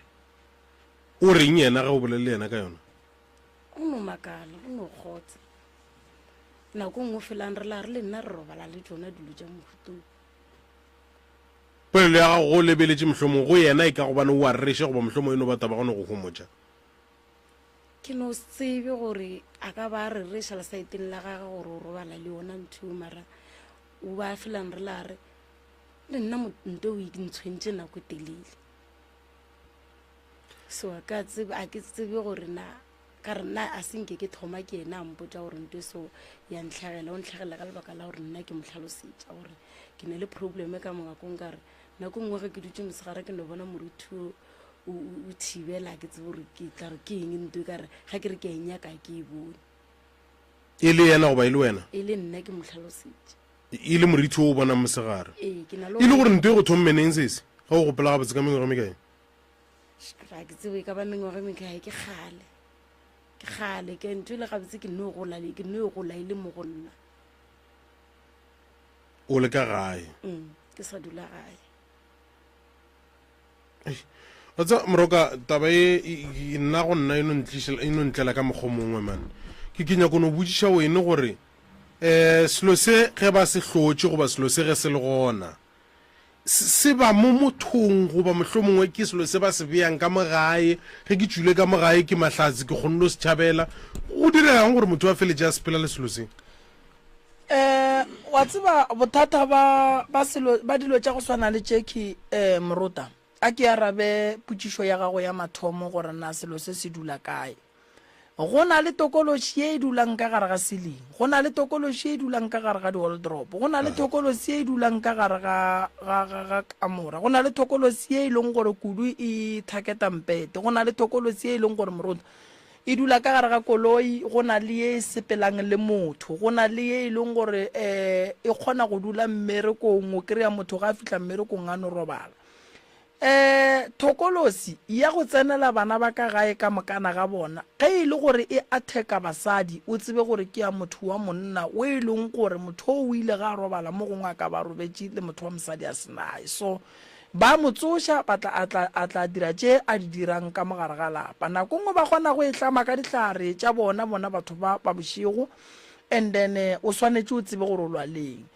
O reng yena ge o bolele le yena ka yona? O no makala, o no kgotsa. Nako nngwe felang re la re le nna re robala le tšona dilo tša mohutong. Polelo ya gago go lebeletše mohlomong go yena e ka gobane o a rereša goba mohlomong e no ba taba go no go homotša. Ke no se tsebe gore a ka ba a rereša lesaeteng la gage gore o robala le yona ntho eo mara o ba felang re la re le nna nto o ntshwentše nako e telele. So a ka tsebe a ke tsebe gore na ka re nna a se nke ke thoma ke ena a mpotša gore nto e so ya ntlhagela o ntlhagela ka lebaka la gore nna ke mo hlalosetša gore ke ne le probleme ka mongakong ka re nako nngwe ge ke dutše mosegare ke no bona moruti o o thibela ke tsebe gore ke tla re ke eng nto e ka re ga ke re ke a e nyaka ke e bone. E le yena goba e le wena? E le nna ke mo hlalosetše. E le morithi o o bonang mosegare. Ee, ke na le E le gore nto e go thomme neng sese? Ge o gopola gabotse ka mengwaga e mekae? Ga ke tsebe e ka ba mengwaga e mekae, ke kgale. Ke kgale, ke ntho e le gabotse ke no gola, ke no e gola e le mo go nna. O le ka gae? Mm, ke sa dula gae. Wa tseba Moroka, taba e, e, e nna go nna e no ntlišela, e no ntlela ka mokgwa o mongwe man. Ke ke nyako no botšiša wene gore um selo se ge ba se hlotše goba selo se ge se le gona se ba mo mothong goba mohlomongwe ke selo se ba se beyang ka mo gae, ge ke tšwile ka mo gae ke mahlatse ke kgonne go se tšhabela. Go diregang gore motho a feletše a sepela le selo se? Um wa tseba bothata ba ba selo ba dilo tša go swana le tše ke um Morota, a ke arabe potšišo ya gago ya mathomo gore na selo se se dula kae. Go na le tokološi ye e dulang ka gare ga siling. Go na le tokološi ye e dulang ka gare ga di-wardrobe. Go na le tokolosi ye e dulang ka gare ga, ga, ga, ga kamora. Go na le tokolosi ye e leng gore kudu e thaketa mpete. Go na le tokolosi ye e leng gore moruta e dula ka gare ga koloi. Go na le ye e sepelang le motho. Go na le ye e leng gore um e kgona go dula mmerekong, o kry-a motho ga a fihla mmerekong a no robala. Ee, thokolosi ya go tsenela bana ba ka gae ka mokana ga bona, ge e le gore e atheka basadi, o tsebe gore ke ya motho wa monna o e leng gore motho oo o ile ge a robala mo gongwe a ka ba a robetše le motho wa mosadi a se naye. So ba mo tsoša ba tla a tla a tla dira tše a di dirang ka mo gare ga lapa. Nako nngwe ba kgona go e hlama ka dihlare tša bona, bona batho ba ba bošego, and then o swanetše o tsebe gore o lwa leng.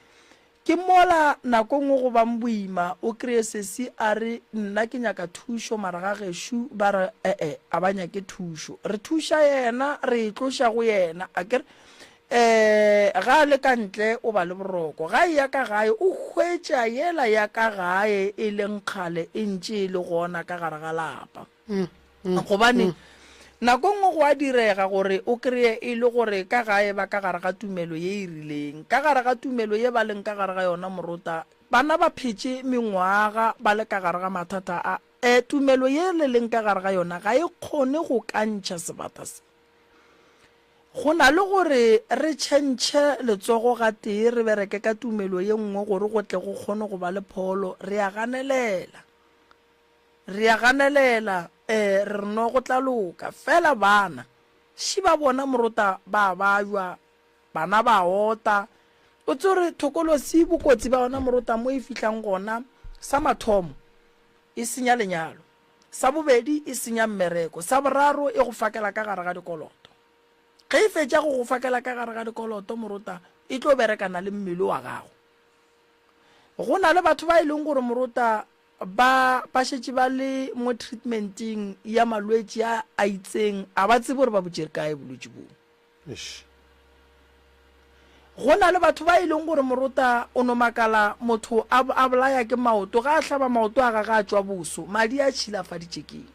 Ke mola nako nngwe go bang boima, o kreye sesi a re nna ke nyaka thušo mara ga gešu ba re e-e a ba nyake thušo. Re thuša yena, re e tloša go yena akere. Um ga a le ka ntle o ba le boroko, ga eya ka gae o hwetša yela ya ka gae e leng kgale e ntše e le gona ka gare ga lapa. Gobane nako nngwe go a direga gore o kreye e le gore ka gae ba ka gare ga tumelo ye e rileng. Ka gare ga tumelo ye ba leng ka gare ga yona morota, bana ba phetše mengwaga ba le ka gare ga mathata a. E, tumelo ye le leng ka gare ga yona ga e kgone go ka ntšha sebata se. Go na le gore re tšhentšhe letsogo gatee re bereke ka tumelo ye nngwe gore go tle go kgone go ba le pholo, re a ganelela. Re a ganelela, ee, re re no go tla loka. Fela bana, ši ba bona morota ba a bajwa, bana ba a ota. O tsebe gore thokolosi bokotsi ba yona morota mo e fihlang gona, sa mathomo, e senya lenyalo. Sa bobedi, e senya mmereko. Sa boraro, e go fakela ka gare ga dikoloto. Ge e fetša go go fakela ka gare ga dikoloto morota, e tlo berekana le mmele wa gago. Go na le batho ba e leng gore morota Ba, ba šetše ba le mo treatmenteng ya malwetši a a itseng, a ba tsebe gore ba bo tšere kae bolwetši boo. Eish. Go na le batho ba e leng gore morota o no makala motho a, a bolaya ke maoto, ga a hlaba maoto a gage a tšwa boso, madi a tšhilafaditše keng?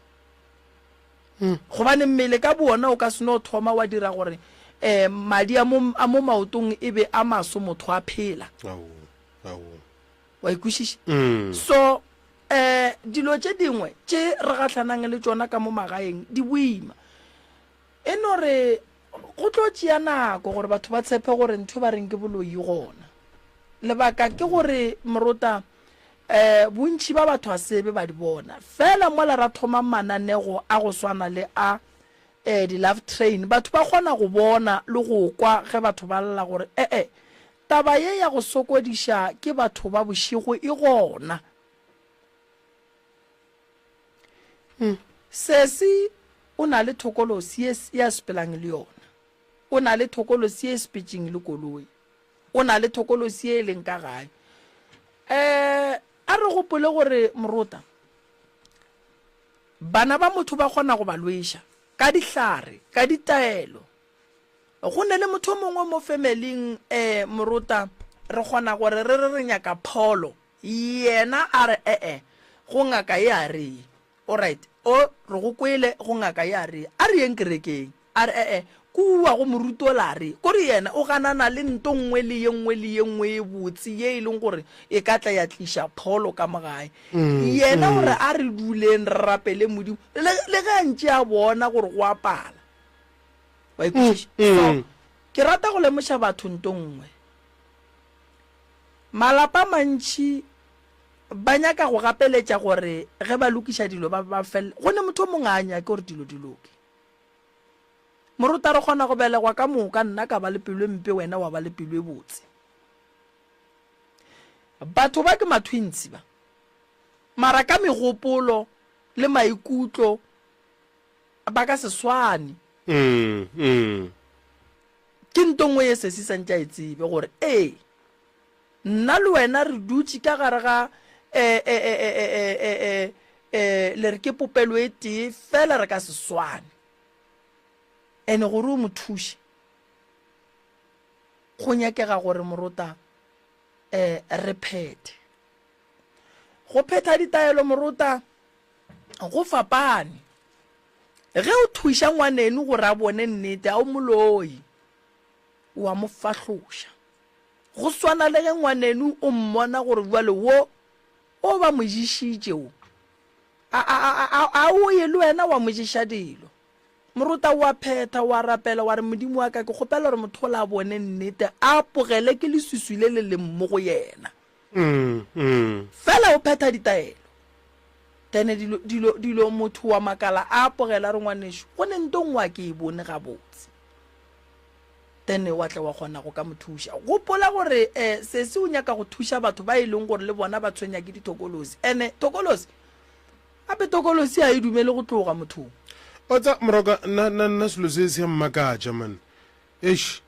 Gobane mmele ka bowona o ka se no thoma wa dira gore um madi a mo, a mo maotong e be a maso motho a phela. Wa e kwešiša? So um dilo tše dingwe tše re gahlanang le tšona ka mo magaeng di boima. E no re go tlo tšea nako gore batho ba tshepe gore ntho ba reng ke boloi e gona. Lebaka ke gore morota um bontši ba batho a sebe ba di bona. Fela mola ra thoma mananego a go swana le a um di-love train, batho ba kgona go bona le go kwa ge batho ba lla gore ee, taba ye ya go sokodiša ke batho ba bošego e gona. Sesi o na le thokolosi ye, ye a sepelang le yona. O na le thokolosi ye e sepetšeng le koloi. O na le thokolosi ye e leng ka gae. Um a re gopole gore morota, bana ba motho ba kgona go ba lweša ka dihlare, ka ditaelo. Go ne le motho o mongwe mo familing, um morota, re kgona gore re re re nyaka pholo. Yena a re, E-e, go ngaka ye a re ye. Alright, o, re go kwele, go ngaka ye a re ye. A re yeng kerekeng. A re, E-e, kua go moruti ola a re ye. Kore yena o ganana le nto nngwe le ye nngwe le ye nngwe ye botse ye e leng gore e ka tla ya tliša pholo ka mo gae. Yena o re a re duleng re rapele Modimo, le, le ge a ntše a bona gore go a pala. Wa e kwešiša? So, ke rata go lemoša batho nto nngwe. Malapa a mantši ba nyaka go gapeletša gore ge ba lokiša dilo ba ba felele. Go ne motho o mongwe ga a nyake gore dilo di loke. Moruta re kgona go belegwa ka moka, nna ka ba le pelo e mpe wena wa ba le pelo e botse. Batho ba ke ma-twins ba. Mara ka megopolo le maikutlo ba ka se swane. Ke nto nngwe ye sesi sa ntše a e tsebe gore ee, nna le wena re dutše ka gare ga e, e, e, e, e, e, e, e, e, le re ke popelo e tee fela re ka se swane. Ene gore o mo thuše, go nyakega gore morota um re phethe. Go phetha ditaelo morota go fapane. Ge o thuša ngwaneno gore a bone nnete, a o moloi, o a mo fahloša. Go swana le ge ngwaneno o mmona gore bjale wo o ba mo ješitše wo, a, a, a, a, a o ye le wena wa mo ješa dilo. Morota o a phetha, o a rapela, wa re, Modimo wa ka, ke kgopela gore motho ola a bone nnete, a apogele ke leswiswi le le leng mo go yena. Fela o phetha ditaelo. Then dilo, dilo, dilo, motho wa makala a apogela a re, Ngwanešu, go ne nto nngwe a ke e bone gabotse. Then wa tla wa kgona go ka mo thuša. Gopola gore eh, sesi o nyaka go thuša batho ba e leng gore le bona ba tshwenya ke dithokolosi. Ene thokolosi, gape thokolosi ga e dumele go tloga mothong. O tsa moroka nna nna nna selo se se a mmakatša man. Eish.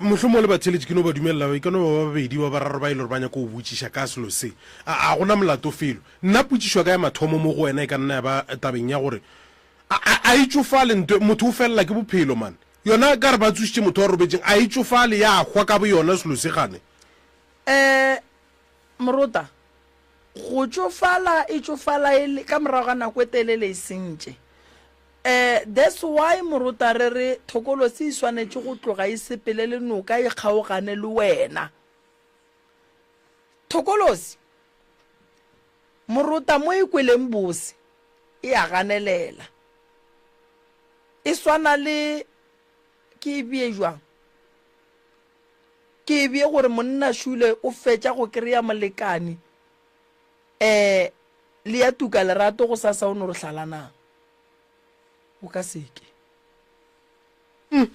Mohlomongwe le batheeletši ke no ba dumelela, e ka no ba ba babedi ba bararo ba e le gore ba nyaka go botšiša ka selo se. A, a go na molato felo. Nna potšišo ya ka ya mathomo mo go wena e ka nna ya ba tabeng ya gore, a, a, a e tšofale nto, motho o felela ke bophelo man. Yona ka re ba tsošitše motho wa robetšeng, a e tšofale ya hwa ka boyona selo se gane? Um Morota, go tšofala e tšofala e le ka morago ga nako e telele e sentše. Eh, that's why morota re re thokolosi e swanetše go tloga e sepele le noka e kgaogane le wena. Thokolosi, morota mo e kweleng bose e a ganelela. E swana le, ke e bee jwang? Ke e bee gore monna šule o fetša go kry-a molekane, eh, le ya tuka lerato gosasa o no re hlalanang. O ka se ke. Mm.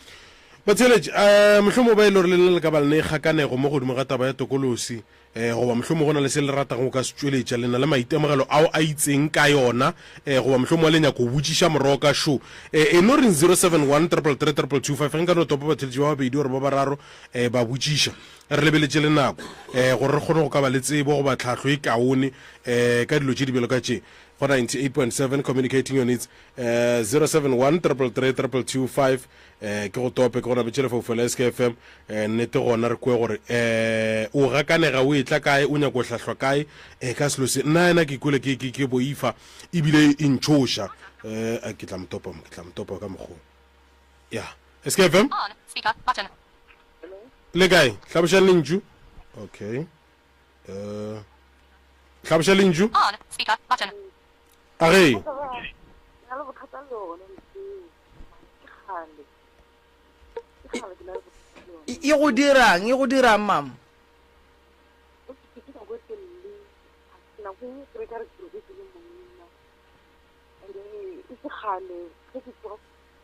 Batheeletši, um mohlomongwe ba e le gore le lena le ka ba le ne kgakanego mo godimo ga taba ya tokolosi, um goba mohlomongwe go na le se le ratago go ka se tšweletša, le na le maitemogelo ao a itseng ka yona, um goba mohlomongwe le nyaka go botšiša moroka šo, um e no reng 071 333 2225 ge nka no topa batheeletši ba babedi gore ba bararo um ba botšiša. Re lebeletše le nako um gore re kgone go ka ba le tsebo goba tlhahlo e kaone um ka dilo tše di bjalo ka tše. Go 98.7 Communicating Your Needs eh, 071 333 2225 eh, ke go tope ke go nametše lefaufo la SKFM eh, nnete gona re kwe gore eh, o gakanega o etla kae o nyako hlahlwa kae eh, ka selo se nna ena ke kwele ke, ke, ke boifa ebile e ntšhoša. Um a ke tla mo topa mo, ke tla mo topa ka mokgwa. Ya. SKFM? Le kae? Hlabošang lentšu. Okay. Um hlaboša lentšu. A ge. E go dirang? E go dirang mama? Nako e ke re ka re ke robetse le monna and then e se kgale ge ke tsoga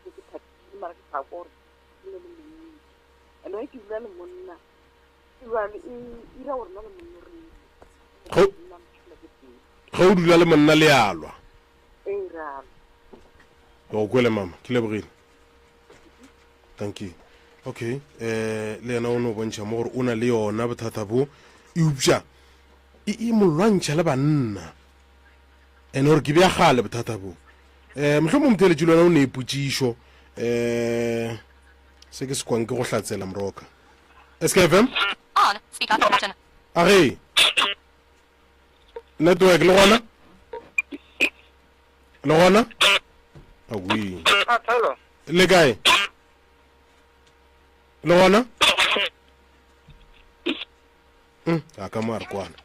ke ke thabile mara ke sa kwa gore ke ne le monna and ge ke dula le monna jale e ira gore nna le monna re ge o dula le monna le alwa ee re alwa. Go kwele mama, ke lebogile. Thank you. Okay, eh le yena o no bontšha mo gore o na le yona bothata bo eupša e e mo lwantšha le banna. Ene gore ke bja gale bothata bo. Eh mohlomong motheletši le wena o ne potšišo eh se ke se kwang ke go hlatsela moroka. SKFM? On, speaker, button. A ge. Network le gona? Le gona? Awi. Le kae? Le gona? Mm, a ka mo a re kwane.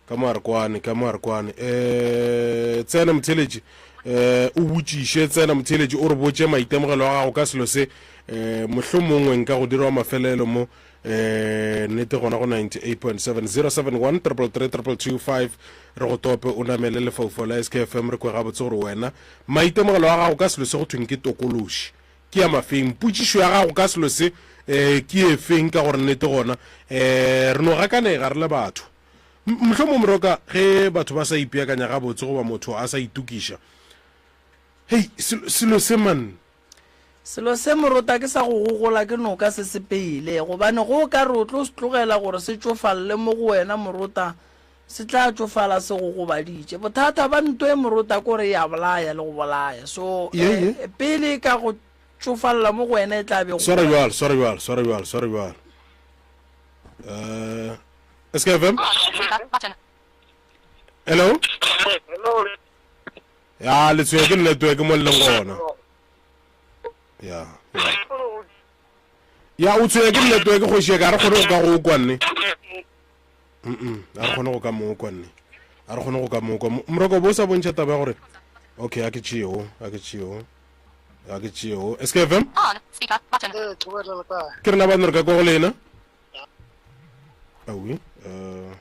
Ka mo a re kwane, ka mo a re kwane. Eh, tsena motheletši. Eh, o botšiše tsena motheletši o re botše maitemogelo a gago ka selo se. Eh, mohlomongwe nka go dira wa mafelelo mo. Eh, nnete gona go 98.7 071 333 2225 re go tope o namele lefaufau la SKFM re kwe gabotse gore wena maitemogelo a gago ka selo se go thweng ke tokološi ke ya mafeng potšišo ya gago ka selo se um ke efeng ka gore nnete gona um re no gakanega re le batho mohlomong moroka ge batho ba sa ipeakanya gabotse goba motho a sa itokiša hei selo se man Selo se morota ke sa go gogola ke noka se sepele, gobane go o ka re o tlo se tlogela gore se tšofalle mo go wena morota, se tla tšofala se go gobaditše. Bothata ba nto e morota ke gore e a bolaya le go bolaya. So Ye, ye. eh, pele e ka go tšofalla mo go wena e tla be go Swara bjalo, swara bjalo, swara bjalo, swara bjalo. Eh, SKFM? Hello? Hello. Ya, le tshwenya ke network mo le leng gona. Ya. Ya, ya o tshwenya ke network kgoši ya ka, a re kgone go ka go kwa nne. Mm a re kgone go ka mo kwa nne. A re kgone go ka mo kwa. Moroko bo sa bontšha taba ya gore okay, a ke tšeo, a ke tšeo. A ke tšeo. SKFM? Ee, thobela le kae? Ke rena ba re ka kwa go lena. Awi, eh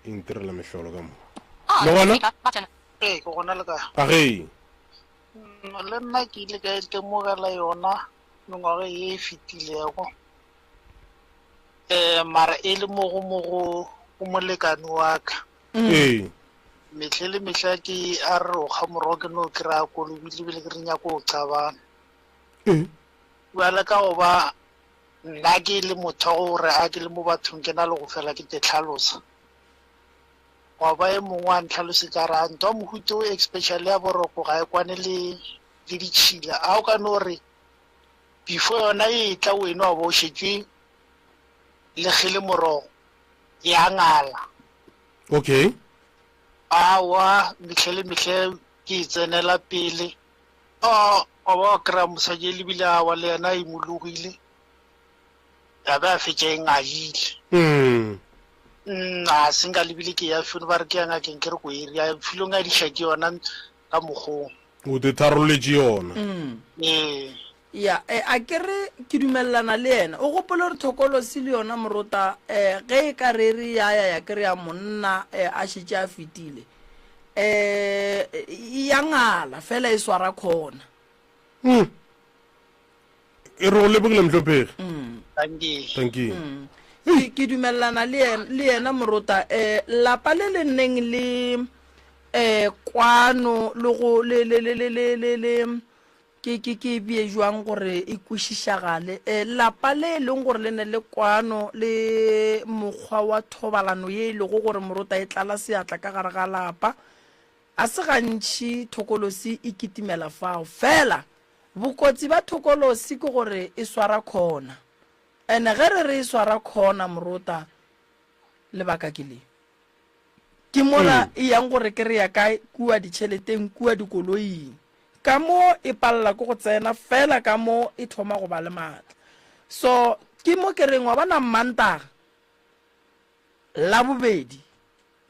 e ntirela mehlolo ka mo. Le gona? Ee, ke gona le kae? A ge. Le nna ke ile ka itemogela yona mengwaga ye e fetilego um mara e le mo go mo go go molekane wa ka. Ee. Mehle le mehla ke a re o kga morogo ke no kry-a kolobile ebile ke re nyako o qabana. Ee. Bjale ka go ba nna ke le motho wa gore a ke le mo bathong ke na le go fela ke te tlhalosa. Gwa ba e mongwe a ntlhalosetša a re, a ntwa mohuta o especially ya boroko ga e kwane le le ditšhila. A o ka no re before yona e tla weno wa ba o šetše le kgele morogo ya ngala. Okay. Aowa mehle le mehle ke e tsenela pele. A wa ba wa kry-a mosadi e lebile awa le yena a imologile. Ya be a fetša e ngadile. Mm. A se nka lebile ke ya felo ba re ke ya ngakeng ke re ko area filo ngadiša ke yona ka mokgong. O te tharolletše yona. Ee. Ya, e, a ke re ke dumelelana le yena. O gopole gore thokolosi le yona morota, e, ge e ka re re ya ya ya kry-a monna e, a šetše a fetile, e, e ya ngala fela e swara khona. Mm. E re go lebogile mohlomphegi. Thank you. Thank you. Ke, ke dumelelana le yena, le yena morota. E, lapa le le neng le e, kwano le go le le le le le le le ke ke ke e bee jwang gore e kwešišagale? E, lapa le e leng gore le ne le kwano le mokgwa wa thobalano ye e lego gore morota e tlala seatla ka gare ga lapa, a se gantši thokolosi e kitimela fao. Fela bokotsi ba thokolosi ke gore e swara khona. Ene ge re re e swara khona morota, lebaka ke le. Ke mola e yang gore ke re ya kae kua ditšheleteng, kua dikoloing. Ka mo e palela ke go tsena fela ka mo e thoma go ba le maatla. So ke mo ke reng wa bona Mmantaga, Labobedi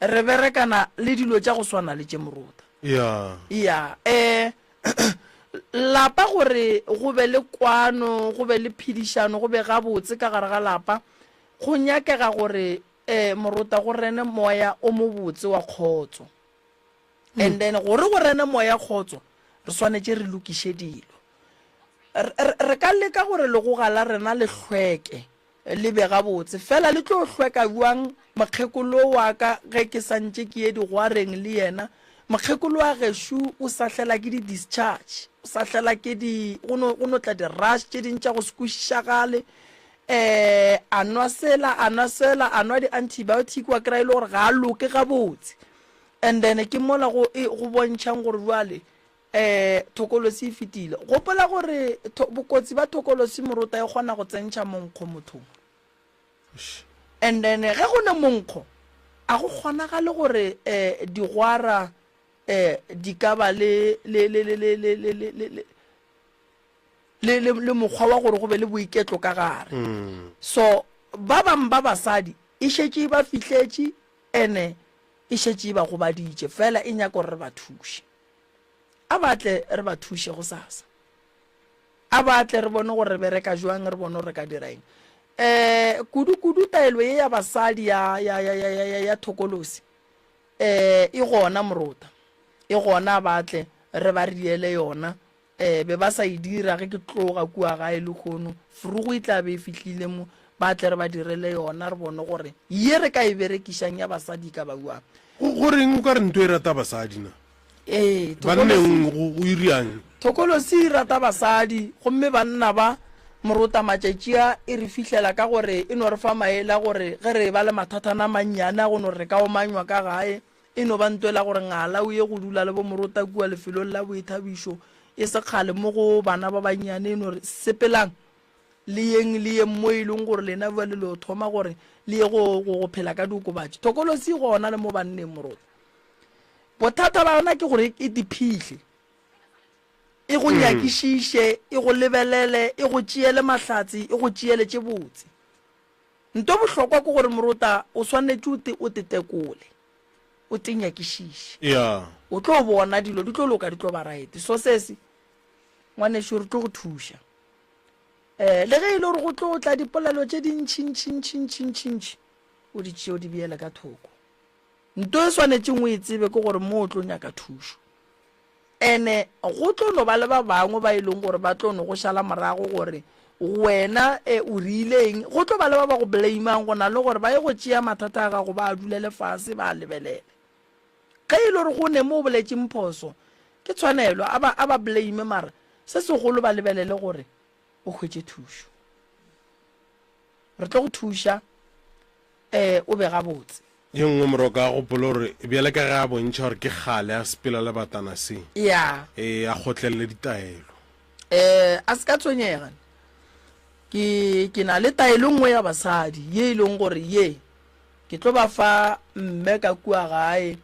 re berekana le dilo tša go swana le tše morota. Ya. Ya, eh lapa gore go be le kwano, go be le phedišano, go be gabotse ka gare ga lapa, go nyakega gore eh morota go rene moya o mobotse wa kgotso. And then gore go rene moya kgotso, re swanetše re lokiše dilo. Re ka leka gore legoga la rena le hlweke. Le be gabotse. Fela le tlo hlweka bjang mokgekolo wa ka ge ke sa ntše ke ye digwareng le yena? Mokgekolo wa gešo o sahlela ke di-discharge, o sahlela ke di, go no, go no tla di-rush tše ding tša go se kwešišagale. Um a nwa sela, a nwa sela, a nwa di-antibiotic, wa kry-a e le gore ga a loke gabotse. And then ke mola go, e, go bontšhang gore bjale um thokolosi e fetile. Gopola gore bokotsi ba thokolosi morota e kgona go tsentšha monkgo mothong. And then ge go ne monkgo, a go kgonagale gore um digwara um di ka ba le le le le le le le le le le le le mokgwa wa gore go be le boiketlo ka gare. So ba bang ba basadi e šetše e ba fihletše ene e šetše e ba gobaditše, fela e nyaka gore re ba thuše. A ba tle re ba thuše gosasa. A ba tle re bone gore re bereka jwang, re bone gore re ka dira eng. Um kudu-kudu taelo ye ya basadi ya, ya, ya, ya, ya, ya, ya thokolosi um e gona morota, e gona a ba tle re ba riele yona. Um be ba sa e dira ge ke tloga kua gae lehono, frugo e tla be e fihlile mo, ba tle re ba direle yona re bone gore ye re ka e berekišang ya basadi e ka ba bjang. Go, go reng o ka re nto e rata basadi na? Ee, Banneng go, go iriang? Thokolosi e rata basadi, gomme banna ba morota matšatši a e re fihlela ka gore e no re fa maele a gore ge re eba le mathathana a mannyane a go no re re ka omanywa ka gae, E no ba ntwela gore ngala o ye go dula le bomorota kua lefelong la boithabišo e se kgale mo go bana ba bannyane e no re, Sepelang le yeng le yeng mo e leng gore lena bjale le yo thoma gore le ye go, go, go phela ka diokobatši. Thokolosi e gona le mo banneng morota. Bothata ba yona ke gore e te phihle, e go nyakišiše, e go lebelele, e go tšeele mahlatse, e go tšeele tše botse. Nto bohlokwa ke gore morota o swanetše o te o te tekole, o te nyakišiše. Yeah. O tlo bona dilo di tlo loka di tlo ba right. So sesi, ngwanešu re tlo go thuša. Eh, le ge e le gore go tlo tla dipolelo tše dintši ntši ntši ntši ntši ntši, o di tšee o di beele ka thoko. Nto e swanetšeng o e tsebe ke gore mo o tlo nyaka thušo. Ene go tlo no ba le ba bangwe ba e leng gore ba tlo no go šala morago gore wena e o rile eng. Go tlo ba le ba ba go blamang go na le gore ba ye go tšea mathata a gago ba a dulele fase ba a lebelele. Ge e le gore go ne mo o boletšeng phoso, ke tshwanelo a ba a ba blame mara se segolo ba lebelele gore o hwetše thušo. Re tlo go thuša um o be gabotse. Ye nngwe Moroka a gopole gore bjale ka ge a bontšha gore ke kgale a sepela le batana se, Ya. ee, a kgotlelele ditaelo. Um a se ka tshwenyega. Ke, ke na le taelo nngwe ya basadi ye e leng gore ye ke tlo ba fa mme ka kua gae,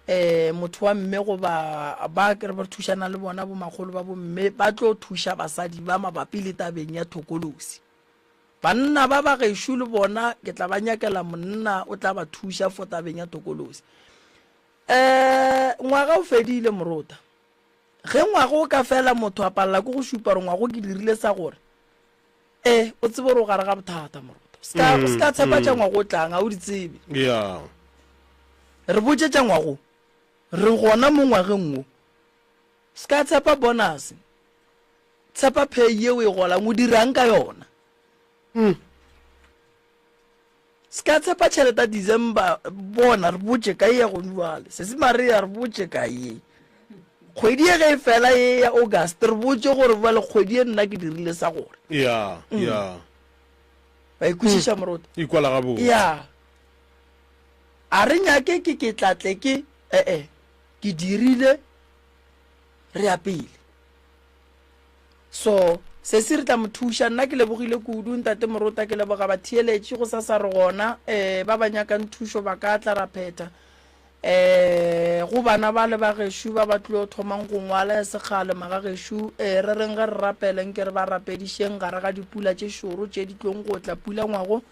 um motho wa mme goba ba ke re ba thušana le bona bomakgolo ba bomme ba tlo thuša basadi ba mabapi le tabeng ya thokolosi. Banna ba ba gešo le bona ke tla ba nyakela monna o tla ba thuša for tabeng ya tokolosi. Um ngwaga o fedile morota. Ge ngwaga o ka fela motho a palela ke go šupa gore ngwago ke dirile sa gore e o tsebe gore o gare ga bothata morota. O ska o ska tshepa tša ngwago o tlang a o di tsebe. Yeah. Re botše tša ngwago. Re gona mo ngwageng wo. Ska tshepa bonus. Tshepa pay ye o e golang, o dirang ka yona? Mm. Se ka tshepa tšhelete ya December, bona re botše ka ye go jwale. Sesi Maria re botše ka ye. Kgwedi ye ge e fela ye ya August re botše gore bjale kgwedi ye nna ke dirile sa gore. Ya, ya. Ba ikwešiša morota? Ikwala gabotse. Ya. A re nyake ke ke tla tle ke eh eh ke dirile re ya pele. So, sesi re tla mo thuša. Nna ke lebogile kudu, Ntate Morota, ke leboga batheeletši. Gosasa re gona. Um ba ba nyakang thušo ba ka tla ra phetha. Um go bana ba le ba gešo ba ba tlilo thomang go ngwala ya sekgale magagešo, eh, re reng ge re rapele nke re ba rapedišeng gare ga dipula tše šoro tše di tlong go tla. Pula ngwago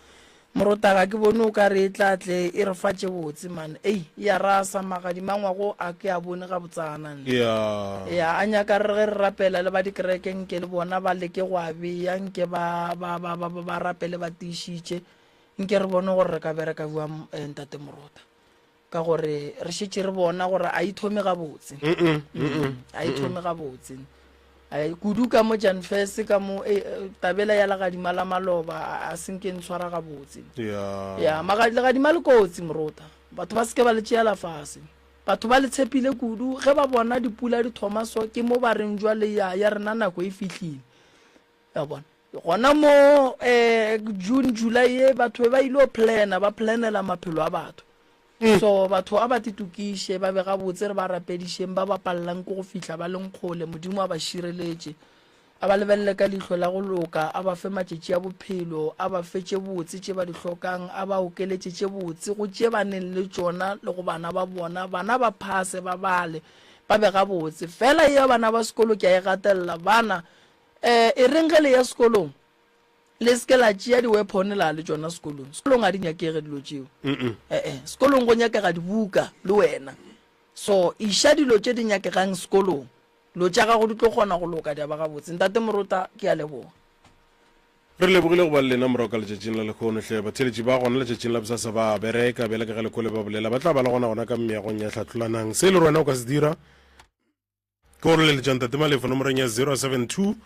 morota ga ke bone o ka re e tla tle e re fa tše botse man. Ei, ya rasa magadima ngwago a ke a bone gabotsana nne. Ya. Ya, a nyaka re ge re rapela le ba dikereke nke le bona ba leke go a bea nke ba, ba, ba, ba, ba, ba rapele ba tiišitše nke re bone gore re ka bereka bjang, eh, ntate Morota. Ka gore re šetše re bona gore a e thome gabotse. A e thome gabotse. Kudu ka mo Janfes ka mo e, tabela ya legadima la maloba a senke ntshwara gabotse. Ya. Ya, legadima le kotsi morota. Batho ba seke ba le tšeela fase. Batho ba le tshepile kudu ge ba bona dipula di thoma so ke mo ba reng jwale ya ya rena nako e fihlile. Ya bona. Gona mo eh, June, July ye batho ba ile plana, ba planela maphelo a batho. Mm. So batho a ba titokiše, ba be gabotse re ba rapedišeng, ba ba pallang ke go fihla ba leng kgole, Modimo a ba šireletše. A ba lebelele ka leihlo la go loka, a ba fe matšatši a bophelo, a ba fe tše botse tše ba di hlokang, a ba okeletše tše botse go tše ba neng le tšona le go bana ba bona, bana ba phase, ba bale, ba be gabotse. Fela ya bana ba sekolo ke a e gatelela, bana Eh, e reng ge le ya sekolong, le se ke la tšea di-weapon la le tšona sekolong. Sekolong ga di nyakege dilo tšeo. Eh, eh, sekolong go nyakega dibuka le wena. So, iša dilo tše di nyakegang sekolong. Dilo tša gago di tlo kgona go loka di a ba gabotse. Ntate Morota, ke a leboga. Re lebogile go ba le lena morago ka letšatšing la lehono hle. Batheeletši ba gona letšatšing la bosasa ba a bereka, bjale ka ge lekole ba bolela, ba tla ba le gona gona ka meagong ya Hlatlolanang. Se e le gore wena o ka se dira, Ke go leletša Ntate Malefo nomorong ya 072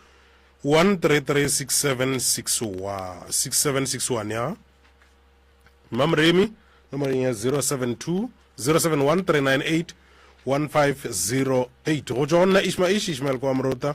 133 6761 6761 ya Mamremi nomorong ya 072 071 398 1508 go tšwa go nna Ishma Ish Ishmael kwa Morota.